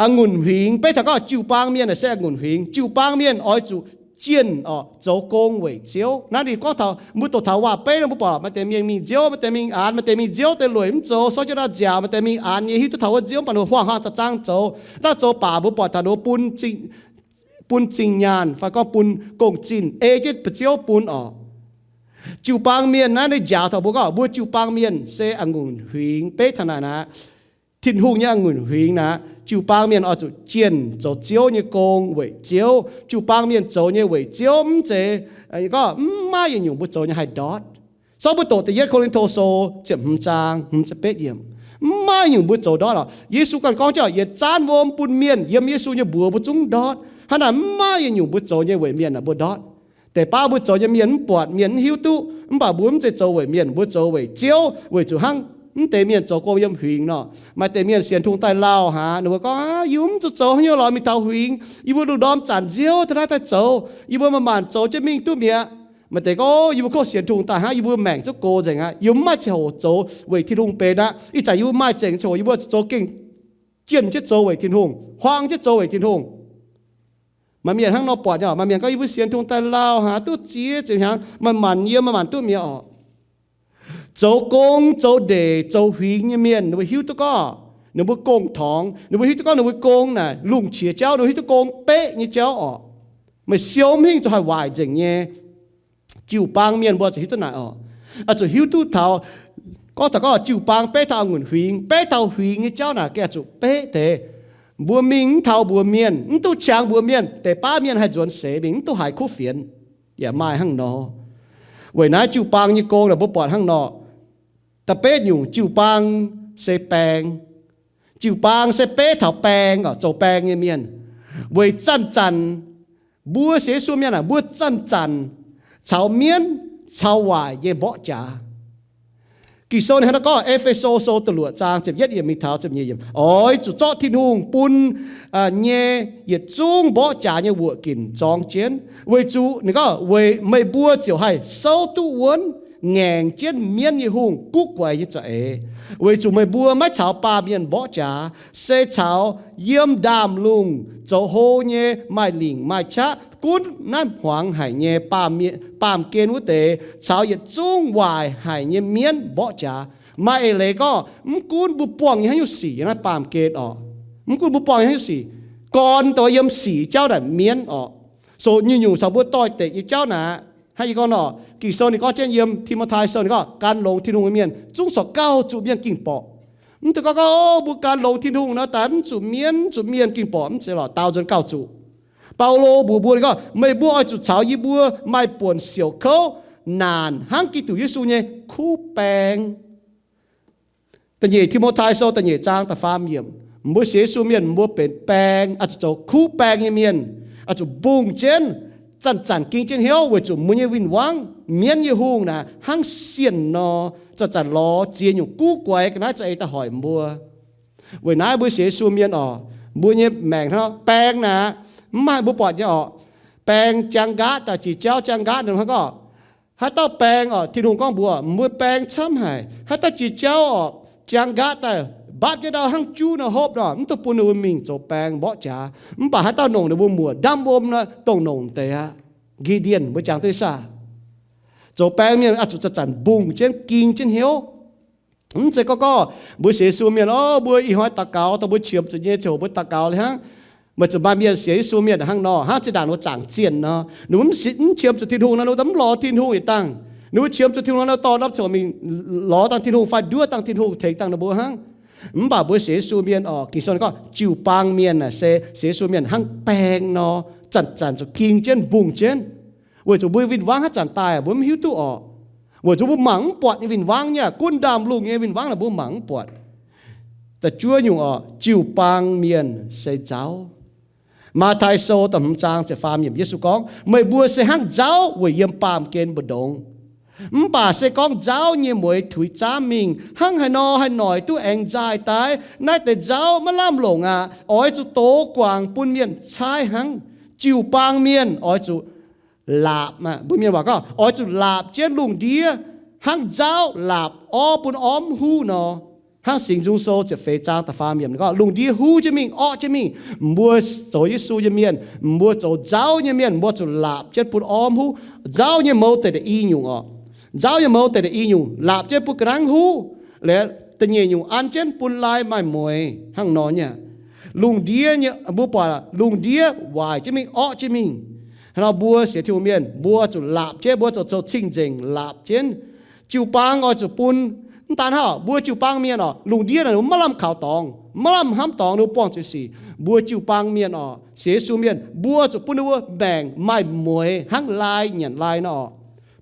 A'ngunc huingx, beiv taux gorngv jiu-baang mienh naaic se a'ngunc huingx. Jiu-baang mienh oix zuqc jienh orqc zoux gong weic Ziouv. Naaiv ninh gorngv taux mbuo doqc taux waac-beiv nor mbuo buatc maaih deix mienh mingh nziouv, maaih deix mingh aanx, maaih deix mingh nziouv deix lueic mv zoux, sortv jienv naaiv nziaauc, maaih deix mingh aanx nyei, hiuv duqv taux wuov nziouv mv baac ninh huaang-huaang zaang-zaang zoux. Daav zoux baac mbuo buatc taux ninh bun zingh bun zinh nyaanh fai gorngv bun gong-zinh ei jienv mbu'ziex bun orqc. Jiu-baang mienh naaiv ninh njaaux taux mbuo gorngv mbuo jiu-baang mienh se a'ngunc huingx beiv taux naaic naaic. Tin-Hungh nyei a'ngunc huingx naaic, jiu-baang mienh oix zuqc jienh zoux Ziouv nyei gong weic Ziouv. Jiu-baang mienh zoux nyei weic Ziouv mv zeiz gorngv mv maaih yietc nyungc mbuo zoux nyei haih ndortv. Zorqv mbuo doqc da'yietv Ko^lin^to Sou ziepc hmz zaang hmz ziepc betv yiemc, mv maaih nyungc mbuo zoux ndortv orqc. Yesu ganh gorngv jienv, yietc zaanv wuom bun mienh yiem Yesu nyei mbuox mbuo zungv ndortv. Hnangv naaic mv maaih yietc nyungc mbuo zoux nyei weic mienh naaic mbuo ndortv. Deix baav mbuo zoux nyei mienh mv buatc, mienh mv hiuv duqv, mv baac mbuo mv zeiz zoux weic mienh, mbuo zoux weic Ziouv, weic zuqc hnangv mv deix mienh zoux gong yiem huingx nor. Maaih deix mienh sienx Tin-Hungh daaih lauh haic, ninh mbuo gorngv, yie mv zuqc zoux haaix nyungc lorz mingh taux huingx, yie mbuo lungh ndorm zanc nziouv taux naaiv daaih zoux, yie mbuo manc-manc zoux jienv mingh duqv mi'aqv. Maaih deix gorngv, yie mbuo kov sienx Tin-Hungh daaih hnangv, yie mbuo maengc zuqc gox nzengc aqv, yie mbuo mv maaih ziangh hoc zoux weic Tin-Hungh benx aqv. Ih zanc yie mbuo maaih zengc ziangh hoc, yie mbuo zuqc zoux gengh jienh jienv zoux weic Tin-Hungh, huaang jienv zoux weic Tin-Hungh. Maaih mienh hnangv nor buatc nyei. Maaih mienh gorngv, yie mbuo sienx Tin-Hungh daaih lauh haic, duqv ziex ziepc hnyangx, maaih manc yiem, maaih manc duqv mi'aqv orqc. Zoux gong, zoux ndeic, zoux huingx nyei mienh, ninh mbuo hiuv duqv gorngv ninh mbuo gong-torngx, ninh mbuo hiuv duqv gorngv ninh mbuo gong naaic lungh qiex jauv, ninh mbuo hiuv duqv gong beqv nyei jauv orqc. Meih siou mv hingh zuqc haih waaic nzengc nyei. Jiu-baang mienh mbuo zuqc hiuv duqv naaic orqc. Oix zuqc hiuv duqv taux, gorngv taux gorngv jiu-baang beiv taux a'ngunc huingx, beiv taux huingx nyei jauv naaic gengh oix zuqc beqv deix. Mbuo mingh mv taux mbuox mienh, mv duqv qangx mbuox mienh, deix baav mienh haih nzuonx seix mingh, mv duqv haiz kuv fienx. Yaac maaih hnangv nor. Weic naaiv jiu-baang nyei gong naaic mbuo buatc hnangv nor. Da'betv nyungc, jiu-baang se baeng. Jiu-baang se beiv taux baeng orqc, zoux baeng nyei mienh. Weic zanc-zanc mbuo sienx Yesu mienh aah, mbuo zanc-zanc caux mienv caux waaic nyei mborqv jaax. Ging-Sou ninh hnangv naaiv gorngv, E^fe^so Sou da'luoqc zaang ziepc yietv yiemc mingh taux ziepc nyeic yiemc, oix zuqc zorqv Tin-Hungh bun nyei yietc zungv mborqv jaax nyei wuoqc ginc zorng jienv, weic zuqc ninh gorngv, weic meih mbuo ziouc haih souv duqv wuonv ngaengc jienv mienv nyei hungh guv guaix nyei za'eix. Weic zuqc meih mbuo maiv caux baamh mienh mborqv jaax, se caux yiem ndaamv-lungh zoux hlo nyei maaih lingc maaih qaqv gunv naaiv hmuangx haic nyei baamh mienh, baamh gen wuov deix, caux yietc zungv waaic haic nyei mienv mborqv jaax. Maaih eix leiz gorngv, mv gunv mbuo buangh nyei haaix nyungc sic yiem naaiv baamh gen orqc, mv gunv mbuo buangh nyei haaix nyungc sic, gorn dongh yiem sic jauv naaic mienv orqc. So nyungc-nyungc caux mbuo doix-dekc nyei jauv naaic, hnangv yie gorngv nor, Ging-Sou ninh gorngv jienv yiem Ti^mo^tai Sou ninh gorngv, gan longx Tin-Hungh nyei mienh zungv corc gauh zuqc mienh ging borqc. Mv deix gorngv, gorngv, o, mbuo gan longx Tin-Hungh nor, daaih mv zuqc mienv, mv zuqc mienh ging borqc, mv zeiz lorqc, daaux nzuonx gauh zuqc. Baulo mbuox mbuo, ninh gorngv, meih mbuo oix zuqc caux yie mbuo maaih buonc siouc kouv naanc hnangv Giduc Yesu nyei kuv baeng. Da'nyeic Ti^mo^tai Sou da'nyeic zaang da'faam yiemc, mbuo sienx Yesu mienh mbuo benx baeng, oix zuqc zoux kuv baeng nyei mienh, oix zuqc mbungh jienv, zanc-zanc ging jienv hnyouv weic zuqc mbuo nyei win-wangv, mienv nyei hungh naaic hnangv sienh nor, zanc-zanc lorz ziex nyungc guv guaix ga'naaiv za'eix daaih hoic mbuo. Weic naaiv mbuo sienx Yesu mienh orqc, mbuo nyei maengc hnangv baeng naaic, mv maaih mbuo buatc nyei orqc. Baeng jaang nqaatv daaih, jiex jauv jaang nqaatv, ninh hnangv gorngv, haaix dauh baeng orqc, Tin-Hungh gorngv mbuox mbuo baeng camv haic. Haaix dauh jiex jauv orqc, jaang nqaatv daaih, mbatv jienv ndau hnangv juv nor hopv nor, mv dungx bun ninh mbuo mingh zoux baeng mborqv jaax. Mv baac haaix dauh nongc ninh mbuo muoc ndamv wuom nor, dongh nongc deix aqv. Gi^ndien mbuo jangx duqv saah? Zoux baeng mienh oix zuqc zanc-zanc mbungh jienv, ging jienv hnyouv. Mv zeiz gorngv gorngv mbuo sienx Yesu mienh, o, mbuo ih hnoi daux gaux, dongh mbuo qiemx zuqc nyei ziangh hoc mbuo daux gaux liuz hnangv. Meih zuqc maaih mienh sienx Yesu mienh hnangv nor, hnangv zinh ndaangc ninh mbuo zaangc zienh nor, ninh mbuo mv si-, mv qiemx zuqc Tin-Hungh nor, ninh mbuo mv lorz Tin-Hungh yietc dangh. Ninh mbuo qiemx zuqc Tin-Hungh nor, dorh norm ziangh hoc mingh lorz dangh Tin-Hungh fai nduov dangh Tin-Hungh tengx dangh ninh mbuo hnangv. Mv baac mbuo sienx Yesu mienh orqc, Ging-Sou ninh gorngv jiu-baang mienh naaic se sienx Yesu mienh hnangv baeng nor, zanc-zanc zuqc ging jienv, mbungh jienv. Weic zuqc mbuo win-wangv haaix zanc daaih mbuo mv hiuv duqv orqc. Weic zuqc mbuo mangc mv buatc nyei win-wangv nyei, gunv ndaamv-lungh nyei win-wangv naaic mbuo mangc mv buatc. Da'juov nyungc orqc, jiu-baang mienh se nzauv. Matv^tai Sou da'hmz zaang ziepc faam yiemc, Yesu gorngv, meih mbuo se hnangv nzauv weic yiem baamh gen mbu'ndongx. Mv baac se gorngv nzauv nyei mueiz tuix zaamv mingh, hnangv haaix nor haih noic duqv aengx nzaaih daaih? Naaiv deix nzauv maiv lamh longc aqv. Oix zuqc dox guangc bun mienh caaiv hnangv. Jiu-baang mienh oix zuqc laapc, mbuo mienh waac gorngv, oix zuqc laapc jienv lungh ndiev hnangv nzauv laapc orv bun orv mv huv nor. Hnangv Singx Nzung Sou ziepc feix zaang da'faam yiemc gorngv, lungh ndiev huv jienv mingh, orv jienv mingh. Mbuo zoux Yesu nyei mienh, mbuo zoux nzauv nyei mienh, mbuo zuqc laapc jienv bun orv mv huv. Nzauv nyei mouz deix da'nyeic nyungc orqc. Nzauv nyei mouz deix da'nyeic nyungc, laapc jienv bun ga'nangv huv. Da'nyeic nyungc an jienv bun laai maaih mueiz hnangv nor nyei aqv. Lungh ndiev nyei, mbuo buatc lungh ndiev waaic jienv mingh, orqv jienv mingh. Hnangv nor mbuo sienx Tin-Hungh mienh, mbuo zuqc laapc jienv, mbuo zuqc zoux cing-nzengc laapc jienv. Jiu-baang oix zuqc bun, mv daan hnangv, mbuo jiu-baang mienh oc, lungh ndiev naaic ninh mbuo maiv lamh kaux dorngx, maiv lamh hnamv dorngx ninh mbuo buangh zuqc sic. Mbuo jiu-baang mienh oc, sienx Yesu mienh, mbuo zuqc bun ninh mbuo maengc maaih mueiz hnangv laai nyanc laai nor oc.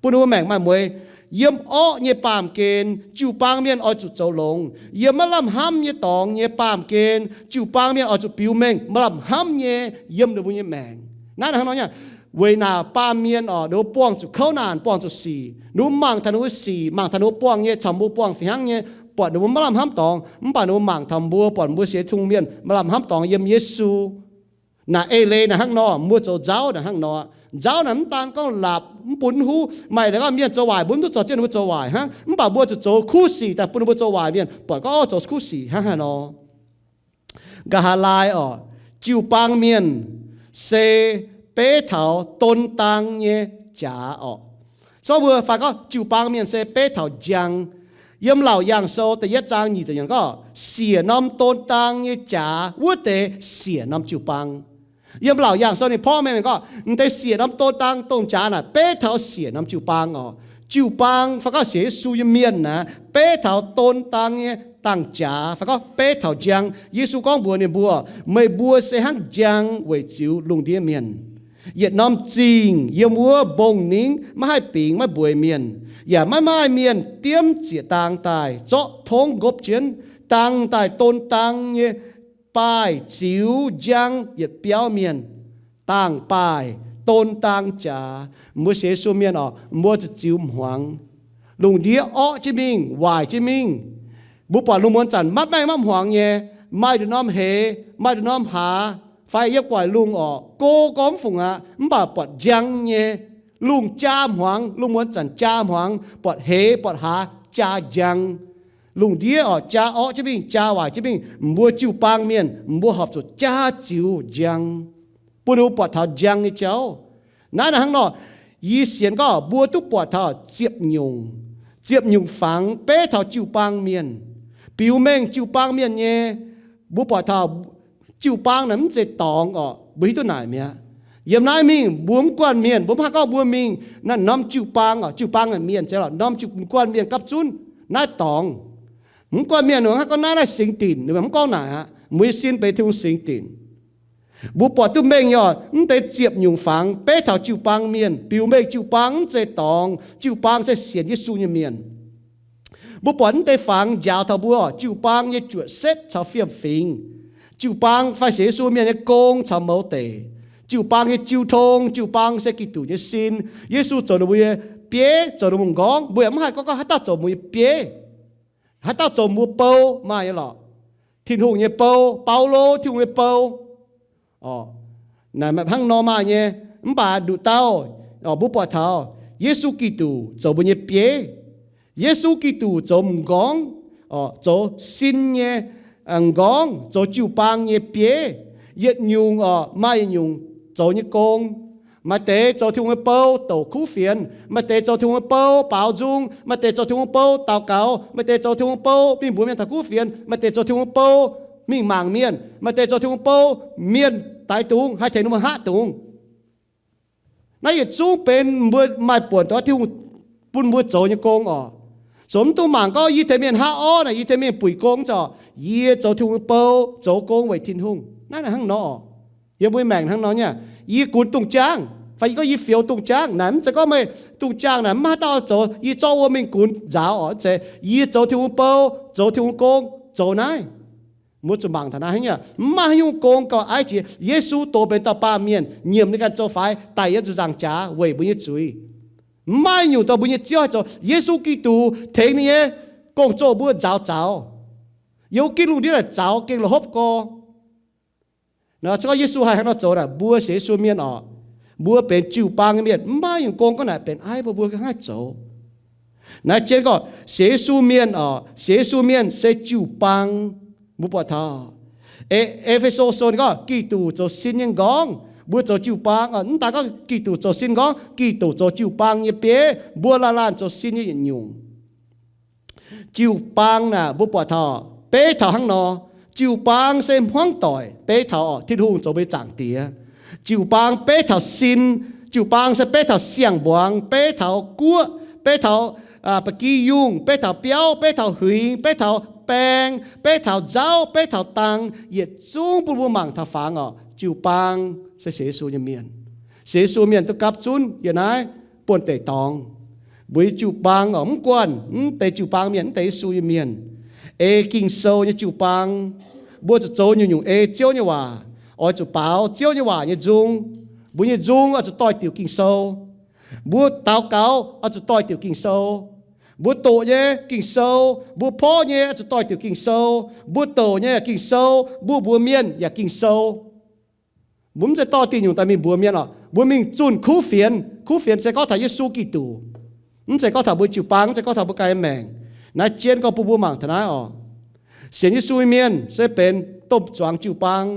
Bun ninh mbuo maengc maaih mueiz. Yiem orqv nyei baamh gen, jiu-baang mienh oix zuqc zoux longx. Yiem maiv lamh hnamv nyei dorngx nyei baamh gen, jiu-baang mienh oix zuqc biux mengh maaih lamh hnamv nyei yiem ninh mbuo nyei maengc. Naaiv hnangv nor nyei, weic naaic baamh mienh oc, ninh mbuo buangh zuqc kouv naanc, buangh zuqc sic. Ninh mbuo mangc taux ninh mbuo sic, mangc taux ninh mbuo buangh nyei, caux mbuo buangh fih hnangv nyei, buatc ninh mbuo maiv lamh hnamv dorngx. Mv baac ninh mbuo mangc taux mbuo, buatc mbuo sienx Tin-Hungh mienh maaih lamh hnamv dorngx yiem Yesu. Naaic eix leiz naaic hnangv nor, mbuo zoux nzauv naaic hnangv nor. Nzauv naaic mv daan gorngv laapc mv bun mv huv, maaih deix gorngv mienh zoux waaic mbuo mv duqv zorc jienv ninh mbuo zoux waaic hnangv, mv baac mbuo zuqc zoux kuv sic daaih bun ninh mbuo zoux waaic mienh buatc gorngv, orv, zoux kuv sic hnangv haaix nor. Nqa'haav laai oc, jiu-baang mienh se beiv taux don dang nyei jaax oc. Zorqv mbuo fai gorngv jiu-baang mienh se beiv taux njang. Yiem Laauc Yaangh Sou da'yietv zaang nyic ziepc yiemc gorngv, siec norm don dang nyei jaax wuov deix siec norm jiu-baang. Yiem Laauc Yaangh Sou ninh porv mengh gorngv, m'deix siec norm don dang dongh jaax naaic beiv taux siec norm jiu-baang oc. Jiu-baang fai gorngv sienx Yesu nyei mienh naaic beiv taux don dang nyei dangh jaax fai gorngv beiv taux njang. Yesu gorngv mbuox ninh mbuo, meih mbuo se hnangv njang weic ziux lungh ndiev mienh. Yietc norm zingh yiem wuov mbong-ningv maiv haih bingx maiv mbueiz mienh, yaac maiv maaih mienh diemv zieqc dang daaih zorqv tongv nqopv jienv. Dangh daaih don dang nyei baaih ziux njang yietc biauv mienh. Dangh baaih don dang jaax. Mbuo sienx Yesu mienh oc, mbuo zuqc ziux hmuangx. Lungh ndiev orqv jienv mingh, waaic jienv mingh. Mbuo buatc lungh muonz zanc maiv maengh maiv hmuangx nyei, maaih nduqc norm heix, maaih nduqc norm hlaax, fai yiem gu'nguaaic lungh oc, go gormx fungc aqv, mv baac buatc njang nyei. Lungh jaa hmuangx, lungh muonz zanc jaa hmuangx, buatc heix buatc hlaax jaa njang. Lungh ndiev oc, jaa orqv jienv mingh, jaa waaic jienv mingh. Mbuo jiu-baang mienh, mbuo horpc zuqc jaa ziux njang, bun ninh mbuo buatc taux njang nyei jauv. Naaiv naaic hnangv nor, yie sienx gorngv mbuo duqv buatc taux ziepc nyungc, ziepc nyungc fangx beiv taux jiu-baang mienh, biux mengh jiu-baang mienh nyei. Mbuo buatc taux jiu-baang naaic mv zeiz dorngx oc, mbuo hiuv duqv naaic mi'aqv. Yiem naaiv mingh mbuo mv guanh mienh, mbuo mv haih gorngv mbuo mingh naaiv norm jiu-baang oc, jiu-baang naaic mienh zeiz lorqc, norm jiu, mv guanh mienh gapv zunv naaiv dorngx. Mv guanh mienh mv haih gorngv naaiv, naaiv singx dinc, ninh mv gorngv naaic aqv. Mbuo nyei sin benx Tin-Hungh singx dinc. Mbuo buatc duqv mengh nyei oc, mv deix ziepc nyungc fangx beiv taux jiu-baang mienh, biux mengh jiu-baang mv zeiz dorngx, jiu-baang se sienx Yesu nyei mienh. Mbuo buatc mv deix fangx njaaux taux mbuo oc, jiu-baang nyei juoqc setv caux fiem-fingx. Jiu-baang fai sienx Yesu mienh nyei gong caux mouz deic. Jiu-baang nyei jiu tong, jiu-baang se Giduc nyei sin. Yesu zoux ninh mbuo nyei bieiv, zoux ninh mbuo m'nqorngv. Mbuo yaac mv haih gorngv, gorngv haaix dauh zoux mbuo nyei bieiv, haaix dauh zoux mbuo bou, maaih nyei lorqc. Tin-Hungh nyei bou, Baulo, Tin-Hungh nyei bou. Naaic hnangv nor maaih nyei, mv baac nduqc dauh, mbuo buatc taux Yesu Giduc zoux mbuo nyei bieiv. Yesu Giduc zoux m'nqorngv, zoux sin nyei m'nqorngv, zoux jiu-baang nyei bieiv. Yietc nyungc oc, maaih yietc nyungc zoux nyei gong. Maaih deix zoux Tin-Hungh nyei bou douc kuv fienx, maaih deix zoux Tin-Hungh nyei bou baaux nzung, maaih deix zoux Tin-Hungh nyei bou daux gaux, maaih deix zoux Tin-Hungh nyei bou mingh mbuox mienh taux kuv fienx, maaih deix zoux Tin-Hungh nyei bou mingh mangc mienh, maaih deix zoux Tin-Hungh nyei bou mienh daix dungz haih tengx ninh mbuo hngaqv dungz. Naaiv yietc zungv benx mbuo maaih buonc doix Tin-Hungh bun mbuo zoux nyei gong oc. Zoux mv dungx mangc gorngv yie tengx mienh hngaqv orv naaic, yie tengx mienh buic gong zoc, yie zoux Tin-Hungh nyei bou, zoux gong weic Tin-Hungh. Naaiv hnangv nor, yiem mbuo maengc hnangv nor nyei. Yie gunx dungz jaang, fai yie gorngv yie fioux dungz jaang naaic, mv zeiz gorngv meih dungz jaang naaic mv maaih haaix dauh zoux, yie zorqv wuom mingh gunx nzaaux oc. Mv zeiz, yie zoux Tin-Hungh bou, zoux Tin-Hungh gong, zoux naaiv. Mbuo zuqc mangc taux naaiv hnangv nyei, mv maaih haaix nyungc gong gauh aiv jiex. Yesu doz benx dauh baamh mienh, nyiemc ninh ganh zoux faix, daic yiem ziepc nzaangc jaax weic mbuo nyei zuiz. Mv maaih nyungc dorh mbuo nyei Ziouv haih zoux. Yesu Giduc tengx ninh nyei gong-zoh mbuo nzaaux zaux. Yiem wuov gitv lungh ndiev naaic zaux gengh la'hopv gorx. Nor se gorngv Yesu haih hnangv nor zoux naaic, mbuo sienx Yesu mienh oc, mbuo benx jiu-baang nyei mienh, mv maaih nyungc gong gorngv naaic benx aiv mbuo, mbuo haih zoux. Naaiv jienv gorngv sienx Yesu mienh oc, sienx Yesu mienh se jiu-baang. Mbuo buatc taux E-fe-so Sou ninh gorngv Giduc zoux sin nyei m'nqorngv, mbuo zoux jiu-baang oc. Mv daaih gorngv Giduc zoux sin m'nqorngv, Giduc zoux jiu-baang nyei bieiv, mbuo laanh laanh zoux sin nyei yietc nyungc. Jiu-baang naaic mbuo buatc taux, beiv taux hnangv nor, Jiu-baang se hmuangv doic, beiv taux Tin-Hungh zoux mbuo nyei Zaangc Diex. Jiu-baang beiv taux sin, jiu-baang se beiv taux siang-mbuangz, beiv taux guoqv, beiv taux ba'gi yungh, beiv taux biauv, beiv taux huingx, beiv taux baeng, beiv taux nzauv, beiv taux dang, yietc zungv bun mbuo mangc taux fangx oc. Jiu-baang se sienx Yesu nyei mienh. Sienx Yesu mienh duqv gapv zunv yiem naaiv buonv-deic dorngx. Mbuo nyei jiu-baang oc, mv guanh mv deix jiu-baang mienh, mv deix Yesu nyei mienh, ei Ging-Sou nyei jiu-baang. Mbuo zuqc zoux nyungc-nyungc ei Ziouv nyei waac, oix zuqc baaux Ziouv nyei waac nyei nzung. Mbuo nyei nzung oix zuqc doix-diuc Ging-Sou. Mbuo daux gaux oix zuqc doix-diuc Ging-Sou. Mbuo doqc nyei Ging-Sou, mbuo porv nyei oix zuqc doix-diuc Ging-Sou. Mbuo douc nyei Ging-Sou, mbuo mbuox mienh yaac Ging-Sou. Mbuo mv zeiz dorh diuh nyungc daaih mingh mbuox mienh oc. Mbuo mingh zunh kuv fienx. Kuv fienx se gorngv taux Yesu Giduc. Mv zeiz gorngv taux mbuo jiu-baang, mv zeiz gorngv taux mbuo ganh nyei maengc. Naaiv jienv gorngv bun mbuo mangc taux naaiv oc. Sienx Yesu nyei mienh se benx domh zuangx jiu-baang.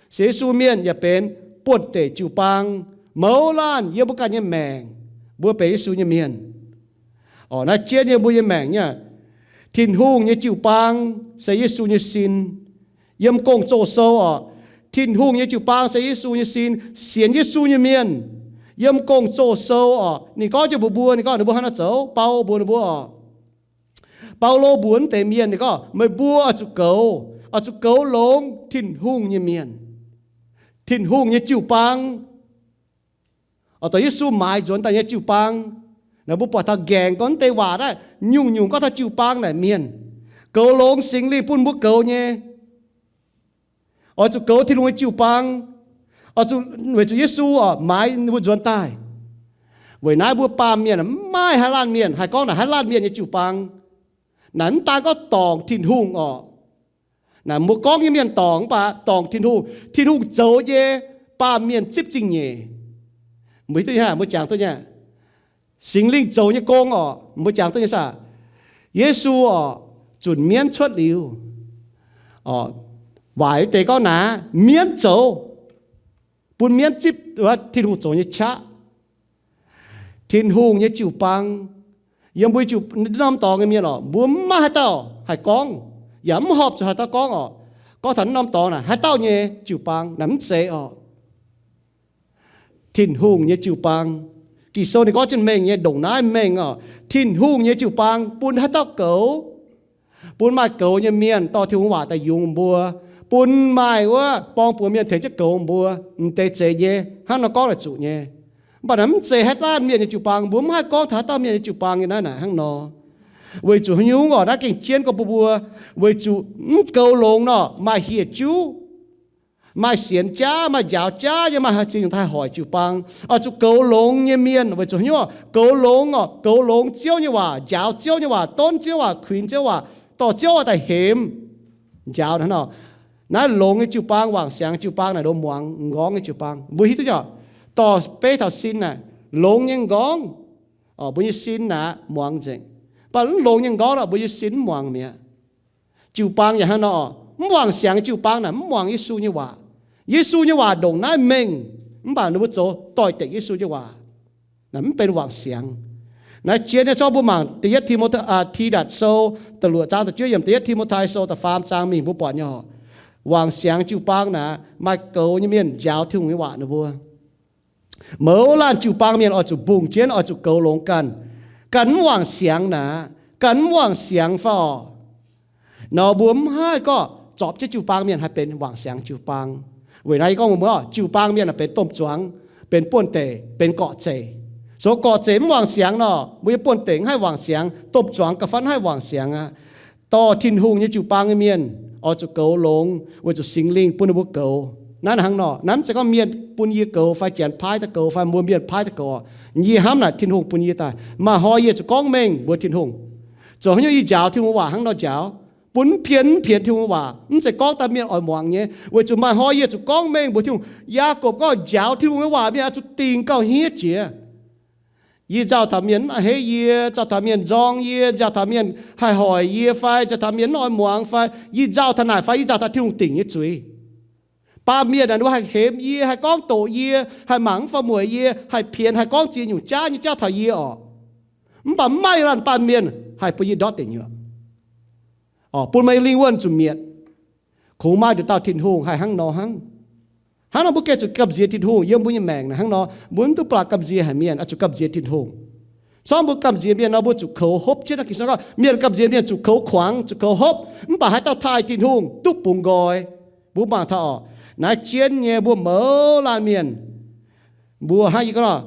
Sienx Yesu mienh yaac benx buonv-deic jiu-baang. Mouz laanh yiem mbuo ganh nyei maengc, mbuo benx Yesu nyei mienh. Oc, naaiv jienv yiem mbuo nyei maengc nyei, Tin-Hungh nyei jiu-baang se Yesu nyei sin. Yiem Gong-Zoh Sou oc, Tin-Hungh nyei jiu-baang se Yesu nyei sin. Sienx Yesu nyei mienh, yiem Gong-Zoh Sou oc, ninh gorngv jienv mbuox mbuo, ninh gorngv ninh mbuo hnangv naaiv zoux, Baulo mbuox ninh mbuo oc. Baulo mbuox wuov deix mienh, ninh gorngv, meih mbuo oix zuqc goux, oix zuqc goux longx Tin-Hungh nyei mienh, Tin-Hungh nyei jiu-baang. Oix dorh Yesu maaiz nzuonx daaih nyei jiu-baang. Naaiv mbuo buatc taux nqaengc gorngv wuov deix waac naaiv, nyungc-nyungc gorngv taux jiu-baang naaic mienh. Goux longx Singx Lingh bun mbuo goux nyei. Oix zuqc goux Tin-Hungh nyei jiu-baang. Oix zuqc weic zuqc Yesu oc maaiz ninh mbuo nzuonx daaih. Weic naaiv mbuo baamh mienh mv maaih haaix laanh mienh haih gorngv naaic haaix laanh mienh nyei jiu-baang. Naaic mv daan gorngv dorngc Tin-Hungh oc. Naaic mbuo gorngv nyei mienh dorngc, mv baac dorngc Tin-Hungh, Tin-Hungh zoux nyei, baamh mienh zipv zingh nyeic. Mbuo hiuv duqv nyei, mbuo jangx duqv nyei. Singx Lingh zoux nyei gong oc, mbuo jangx duqv nyei saah? Yesu oc, zunc mienv cuotv liuz, waaic deix gorngv naaic, mienv zoux, bun mienv zipv Tin-Hungh zoux nyei qaqv. Tin-Hungh nyei jiu-baang, yiem mbuo jiu, norm dorngx nyei mienh oc, mbuo mv maaih haaix dauh haih gorngv, yaac mv horpc zuqc haaix dauh gorngv oc. Gorngv taux norm dorngx naaic haaix dauh nyei jiu-baang naaic mv zeiz oc. Tin-Hungh nyei jiu-baang. Ging-Sou ninh gorngv jienv mengh nyei, ndongc naaiv mengh oc, Tin-Hungh nyei jiu-baang bun haaix dauh goux? Bun maaih goux nyei mienh dorh Tin-Hungh waac daaih yungz mbuo, bun maaih wuov borng-buoz mienh tengx jienv goux mbuo, m'deix zeiz nyei, hnangv nor gorngv naaic zuqc nyei. Mv baac naaic mv zeiz haaix dauh mienh nyei jiu-baang, mbuo mv haih gorngv taux haaix dauh mienh nyei jiu-baang nyei naaiv naaic hnangv nor. Weic zuqc haaix nyungc oc, naaiv gengh jienv gorngv bun mbuo, weic zuqc mv goux longx nor maaih hieh juv, maaih sienx jaav, maaih njaaux jaav nyei, maaih haaix zingh haih hoic jiu-baang. Oix zuqc goux longx nyei mienh. Weic zuqc haaix nyungc oc? Goux longx oc, goux longx Ziouv nyei waac, njaaux Ziouv nyei waac, donv Ziouv waac, kuinx Ziouv waac, dorh Ziouv waac daaih hemx, njaaux hnangv nor. Naaiv longx nyei jiu-baang, wangc siangx jiu-baang naaic ndoh muangx m'nqorngv nyei jiu-baang. Mbuo hiuv duqv nyei oc, dorh beiv taux sin naaic, longx nyei m'nqorngv, mbuo nyei sin naaic muangx nzengc. Mv baac mv longx nyei m'nqorngv nor, mbuo nyei sin mv muangx mi'aqv. Jiu-baang yaac hnangv nor, mv wangc siangx jiu-baang naaic mv muangx Yesu nyei waac. Yesu nyei waac ndongc naaiv mengh, mv baac ninh mbuo zoux doix-dekc Yesu nyei waac, naaic mv benx wangc siangx. Naaiv jiex nyei zorqv mbuo mangc da'yietv Ti^mo, Tidatc Sou da'luoqc zaang da'juov yiemc, da'yietv Ti^mo^tai Sou da'faam zaang mingh mbuo buatc nyei oc. Wangc siangx jiu-baang naaic maaih goux nyei mienh njaaux Tin-Hungh nyei waac ninh mbuo. Mouz laanh jiu-baang mienh oix zuqc mbungh jienv, oix zuqc goux longx ganh. Ganh mv wangc siangx naaic, ganh mv wangc siangx fai oc, nor mbuo mv haih gorngv zorpc jienv jiu-baang mienh haih benx wangc siangx jiu-baang. Weic naaiv yie gorngv mbuo, jiu-baang mienh benx domh zuangx, benx buonv-deic, benx gorqv-zeic. Zoux gorqv-zeic mv wangc siangx nor, mbuo nyei buonv-deic mv haih wangc siangx, domh zuangx ga'fai mv haih wangc siangx aqv. Dorh Tin-Hungh nyei jiu-baang nyei mienh oix zuqc goux longx weic zuqc Singx Lingh bun ninh mbuo goux. Naaiv hnangv nor, naaiv mv zeiz gorngv mienh bun yie goux fai janx paaiv daaih goux fai mbuo mienh paaiv daaih goux. Yie hnamv naaic Tin-Hungh bun yie daaih. Maaih hnoi yie zuqc gorngv mengh mbuox Tin-Hungh. Zoux haaix nyungc yie njaaux Tin-Hungh waac hnangv nor njaaux, bun mv pien mv pien Tin-Hungh waac, mv zeiz gorngv daaih mienh oix muangx nyei. Weic zuqc maaih hnoi yie zuqc gorngv mengh mbuox Tin-Hungh. Yaakob gorngv, njaaux Tin-Hungh nyei waac mienh oix zuqc dingc gauh hniev jiex. Yie nzauh taux mienh mv a'hneiv yie, nzauh taux mienh nzorng yie, nzauh taux mienh haih hoic yie fai nzauh taux mienh mv oix muangx fai yie nzauh taux naaic fai yie nzauh taux Tin-Hungh dingc nyei zuiz. Baamh mienh naaic ninh mbuo haih hemx yie, haih gorngv doqc yie, haih mangc mv faaux mueic yie, haih pienx, haih gorngv ziex nyungc jaav nyei jauv taux yie orqc. Mv baac mv maaih laanh baamh mienh haih bun yie ndortv deic nyuoqc, bun meih lingh wuonh zuqc mietc. Kungx maaih nduqc dauh Tin-Hungh haih hnangv nor hnangv. Hnangv nor mbuo gengh zuqc gamh nziex Tin-Hungh yiem mbuo nyei maengc naaic hnangv nor. Mbuo mv duqv baac gamh nziex haic mienh, oix zuqc gamh nziex Tin-Hungh. Se gorngv mbuo gamh nziex mienh nor, mbuo zuqc koux hopv jienv. Naaiv Ging-Sou gorngv mienh gamh nziex mienh zuqc koux kuangx, zuqc koux hopv, mv baac haaix dauh taaih Tin-Hungh duqv bungx nqoi. Mbuo mangc taux oc, naaiv jienv nyei mbuo mouz laanh mienh, mbuo hnangv yie gorngv nor,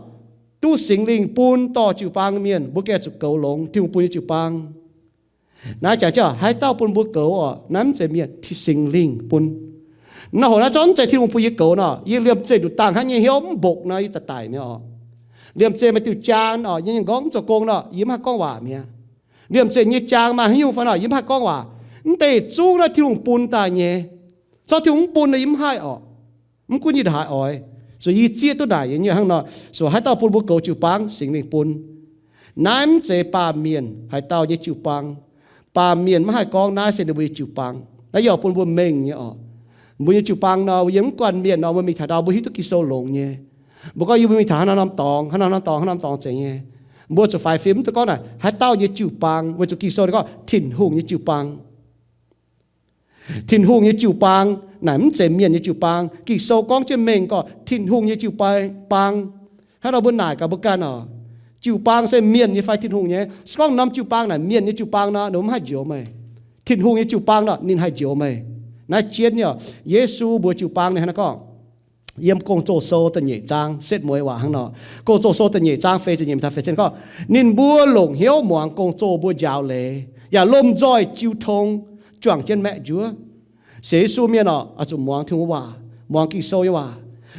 duqv Singx Lingh bun dorh jiu-baang mienh, mbuo gengh zuqc goux longx Tin-Hungh bun nyei jiu-baang. Naaiv jangx jienv haaix dauh bun mbuo goux oc? Naaiv mv zeiz mienh, Singx Lingh bun. Naaiv hoc naaiv zorqv mv zeiz Tin-Hungh bun yie goux nor, yie liemh zeih nduqc dangh hnangv nyei hnyouv mv mbopv nor, yie daaih daic mi'aqv oc. Liemh zeih maaih diuh jaan oc, yie nyei nqorngv mv zoux gong nor, yie mv haih gorngv waac mi'aqv. Liemh zeih nyei jaan maaih haaix nyungc fai nor, yie mv haih gorngv waac. Mv deix zungv naaiv Tin-Hungh bun daaih nyei. Zorqv Tin-Hungh mv bun nor, yie mv haih oc. Mv gunv yie ndongc haaix oix, zuqc yie zieqv duqv naaic nyei hnangv nor, zuqc haaix dauh bun mbuo goux jiu-baang, Singx Lingh bun. Naaiv mv zeiz baamh mienh haaix dauh nyei jiu-baang. Baamh mienh maiv haih gorngv naaiv se ninh mbuo nyei jiu-baang. Naaiv yaac bun mbuo mengh nyei oc. Mbuo nyei jiu-baang nor, yie mv guanh mienh nor, mbuo mingh taux ndau mbuo hiuv duqv Ging-Sou longx nyei. Mbuo gorngv yie mbuo mingh taux haaix norm dorngx, haaix norm dorngx, haaix norm dorngx zeiz nyei. Mbuo zuqc faix fim mv duqv gorngv naaic haaix dauh nyei jiu-baang, weic zuqc Ging-Sou ninh gorngv Tin-Hungh nyei jiu-baang. Tin-Hungh nyei jiu-baang naaic mv zeiz mienh nyei jiu-baang. Ging-Sou gorngv jienv mengh gorngv Tin-Hungh nyei jiu-baang. Hnangv nor mbuo naaic gaax mbuo ganh oc, jiu-baang se mienh nyei fai Tin-Hungh nyei? Se gorngv norm jiu-baang naaic mienh nyei jiu-baang nor, ninh mbuo mv haih njoux meih. Tin-Hungh nyei jiu-baang nor, ninh haih njoux meih. Naaiv jienv nyei oc, Yesu mbuox jiu-baang ninh hnangv naaiv gorngv, yiem Gong-Zoh Sou da'nyeic zaang setv mueiz waac hnangv nor. Gong-Zoh Sou da'nyeic zaang feix ziepc nyeic mingh taux feix ziepc gorngv, ninh mbuo longc hnyouv muangx gong-zoh mbuo njaaux leiz, yaac lomh nzoih jiu tong, juangc jienv maeqv njuov. Sienx Yesu mienh oc, oix zuqc muangx Tin-Hungh waac, muangx Ging-Sou nyei waac.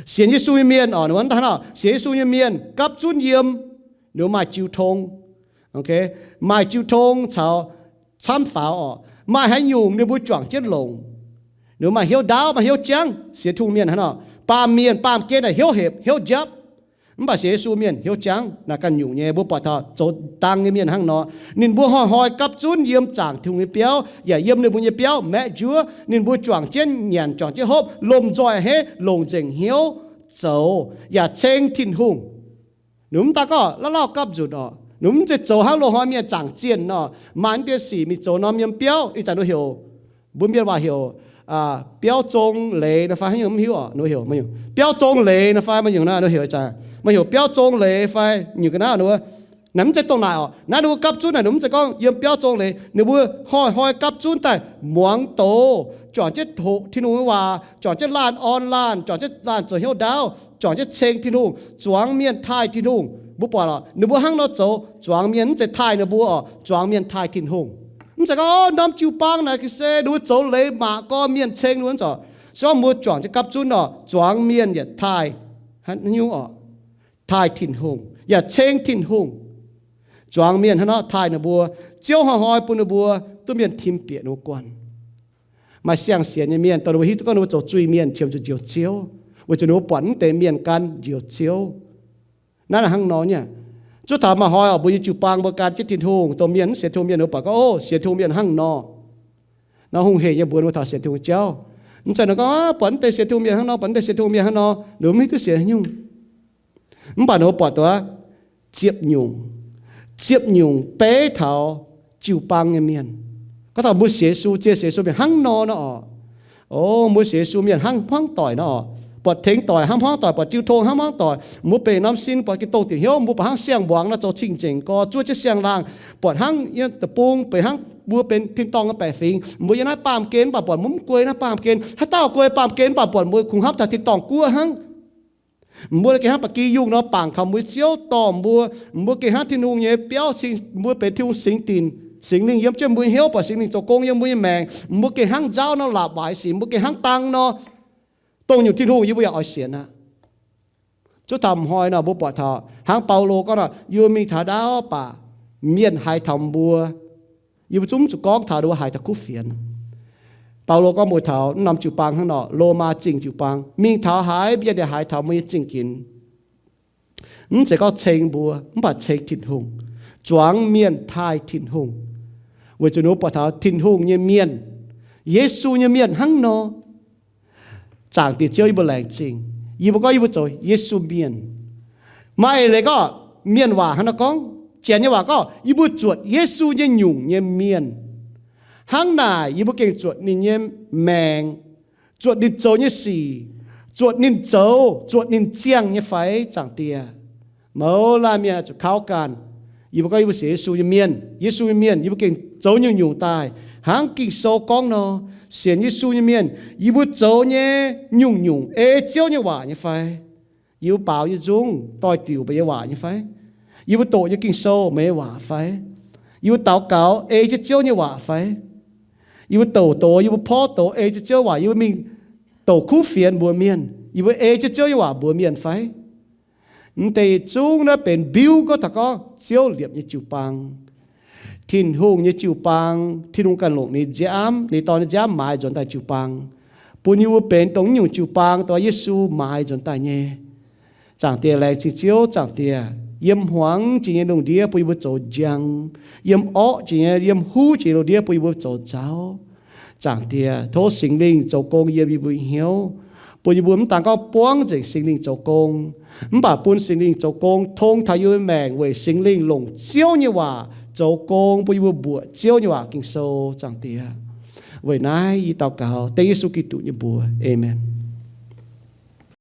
Sienx Yesu nyei mienh oc, hnangv naaiv nor, sienx Yesu nyei mienh gapv zunv yiem, ninh mbuo maaih jiu tong, maaih jiu tong caux camv faaux oc. Maaih haaix nyungc ninh mbuo juangc jienv longc. Ninh mbuo maaih hnyouv ndaauv, maaih hnyouv jangv. Sienx Tin-Hungh mienh hnangv nor, baamh mienh baamh gen naaic hnyouv hepc, hnyouv njapv. Mv baac sienx Yesu mienh hnyouv jangv. Naaic ganh nyungc nyei, mbuo buatc taux zoux dang nyei mienh hnangv nor, ninh mbuo hnoi-hnoi gapv zunv yiem zaangc Tin-Hungh nyei biauv, yaac yiem ninh mbuo nyei biauv maeqv njuov. Ninh mbuo juangc jienv nyanc, juangc jienv hopv, lomh nzoih a'hneiv, longc nzengc hnyouv zoux, yaac ceng Tin-Hungh. Ninh mv daaih gorngv lauh lauh gapv nzunc oc. Ninh mv zeiz zoux hnangv loz-hnoi mienh zaangc zienh nor, maaih naaiv deix sic mingh zoux norm yiem biauv. Ih zanc ninh heuc, mbuo mienh waac heuc biauv zong leiz nor fai haaix nyungc mv hiuv oc. Ninh heuc biauv zong leiz nor fai maaih nyungc nor, ninh heuc ih zanc maaih heuc biauv zong leiz fai nyungc ga'naaiv nor. Naaiv mv zeiz dongh naaic oc. Naaiv ninh mbuo gapv zunv naaic, ninh mv zeiz gorngv yiem biauv zong leiz. Ninh mbuo hnoi-hnoi gapv zunv daaih muangx doz, juangc jienv hoqc Tin-Hungh nyei waac, juangc jienv laanh orn laanh, juangc jienv laanh zoux hnyouv ndaauv, juangc jienv ceng Tin-Hungh, zuangx mienh taaih Tin-Hungh. Mbuo buatc oc, ninh mbuo hnangv nor zoux, zuangx mienh mv zeiz taaih ninh mbuo oc, zuangx mienh taaih Tin-Hungh. Mv zeiz gorngv, o, norm jiu-baang naaic ga'sie ninh mbuo zoux leiz mangc gorn mienh ceng ninh mbuo nzorc. Se gorngv mbuo juangc jienv gapv zunv oc, zuangx mienh yaac taaih haaix nyungc oc, taaih Tin-Hungh yaac ceng Tin-Hungh. Zuangx mienh hnangv nor taaih ninh mbuo, Ziouv hnoi-hnoi bun ninh mbuo duqv mienh tim bieqc ninh mbuo guanh. Maaih siang-sienx nyei mienh, dongh ninh mbuo hiuv duqv gorngv ninh mbuo zoux zuiz-mienh qiemx zuqc njoux Ziouv, weic zuqc ninh mbuo buatc mv deix mienh gan njoux Ziouv. Naaiv hnangv nor nyei. Zuov taux maaih hnoi oc, mbuo nyei jiu-baang mbuo gan jienv Tin-Hungh, dongh mienh mv sienx Tin-Hungh mienh, ninh mbuo buatc gorngv, o, sienx Tin-Hungh mienh hnangv nor. Nor hungh hec nyei mbuox mbuo taux sienx Tin-Hungh jauv. Mv zeiz nor gorngv, buatc mv deix sienx Tin-Hungh mienh hnangv nor, buatc mv deix sienx Tin-Hungh mienh hnangv nor, ninh mbuo mv hiuv duqv sienx haaix nyungc. Mv baac ninh mbuo buatc duqv ziepc nyungc, ziepc nyungc beiv taux jiu-baang nyei mienh. Gorngv taux mbuo sienx Yesu, zien sienx Yesu mienh hnangv nor nor oc. O, mbuo sienx Yesu mienh hnangv hmuangv doic nor oc. Buatc tengx doic hnangv hmuangv doic, buatc jiu tong hnangv hmuangv doic. Mbuo benx norm sin buatc Giduc dingc hnyouv, mbuo buatc hnangv siang-mbuangz nor zoux cing-nzengc gorx, zuov jienv siang-laangh. Buatc hnangv yiem deic-bung benx hnangv mbuo benx tin-dorngh nyei baeqc fingx. Mbuo yiem naaiv baamh gen mv baac buatc mbuo mv guei naaiv baamh gen. Haaix dauh guei baamh gen mv baac buatc mbuo kungx hnamv taux tin-dorngh guoqv hnangv. Mbuo gengh hnangv ba'gi yungh nor bangc kaux mbuo Ziouv dorh mbuo. Mbuo gengh hnangv Tin-Hungh nyei biauv, mbuo benx Tin-Hungh singx dinc. Singx Lingh yiem jienv mbuo nyei hnyouv, buatc Singx Lingh zoux gong yiem mbuo nyei maengc. Mbuo gengh hnangv nzaauv nor laapc waaic sic, mbuo gengh hnangv dang nor. Dongh nyungc Tin-Hungh yie mbuo yaac oix sienx aqv. Zuov taux m'hnoi nor mbuo buatc taux hnangv Baulo gorngv nor, yie mbuo mingh taux ndaauv baac mienh haiz taux mbuo, yie mbuo zungv mv zuqc gorngv taux ninh mbuo haiz taux kuv fienx. Baulo gorngv mbuox taux norm jiu-baang hnangv nor, Lomaa Zingh jiu-baang, mingh taux haaix mienh yaac haiz taux mbuo nyei zingh ginx. Mv zeiz gorngv ceng mbuo, mv baac ceng Tin-Hungh, zuangx mienh taaih Tin-Hungh. Weic zuqc ninh mbuo buatc taux Tin-Hungh nyei mienh, Yesu nyei mienh hnangv nor. Zaangc Diex Ziouv, yie mbuo laengz zingh. Yie mbuo gorngv yie mbuo zoux Yesu mienh. Maaih eix leiz gorngv, mienh waac hnangv nor gorngv, Janx nyei waac gorngv, yie mbuo zuotc Yesu nyei nyungc nyei mienh. Hnangv naaic yie mbuo gengh zuotc ninh nyei maengc, zuotc ninh zoux nyei sic, zuotc ninh zoux, zuotc ninh ziangh nyei fai, Zaangc Diex? Mouz laanh mienh oix zuqc kauv ganh. Yie mbuo gorngv yie mbuo sienx Yesu nyei mienh, Yesu nyei mienh, yie mbuo gengh zoux nyungc-nyungc daaih hnangv Ging-Sou gorngv nor. Sienx Yesu nyei mienh, yie mbuo zoux nyei nyungc-nyungc ei Ziouv nyei waac nyei fai? Yie mbuo baaux nyei nzungv doix-diuc meih nyei waac nyei fai? Yie mbuo doqc nyei Ging-Sou meih nyei waac fai? Yie mbuo daux gaux ei jienv Ziouv nyei waac fai? Yie mbuo douc doz, yie mbuo porv doz ei jienv Ziouv waac, yie mbuo mingh douc kuv fienx mbuox mienh, yie mbuo ei jienv Ziouv nyei waac mbuox mienh fai? Mv deix zungv naaiv benx mbiuv gorngv taux gorngv Ziouv liepc nyei jiu-baang, Tin-Hungh nyei jiu-baang. Tin-Hungh ganh longc ninh nziaamv, ninh Dorn nyei nziaamv maaiz nzuonx daaih jiu-baang, bun yie mbuo benx dongh nyungc jiu-baang dongh Yesu maaiz nzuonx daaih nyei. Zaangc Diex, laengz zingh Ziouv. Zaangc Diex, yiem hmuangx jiex nyei lungh ndiev bun yie mbuo zoux njang, yiem orqv jiex nyei, yiem huv jiex nyei lungh ndiev bun yie mbuo zoux nzauv. Zaangc Diex, tov Singx Lingh zoux gong yiem yie mbuo hnyouv, bun yie mbuo mv daan gorngv buangv nzengc Singx Lingh zoux gong, mv baac bun Singx Lingh zoux gong tong taux yie mbuo maengc weic Singx Lingh longc Ziouv nyei waac zoux gong bun yie mbuo mbuoqc Ziouv nyei waac, Ging-Sou. Zaangc Diex, weic naaiv yie daux gaux dengv Yesu Giduc nyei mbuox. Aamen.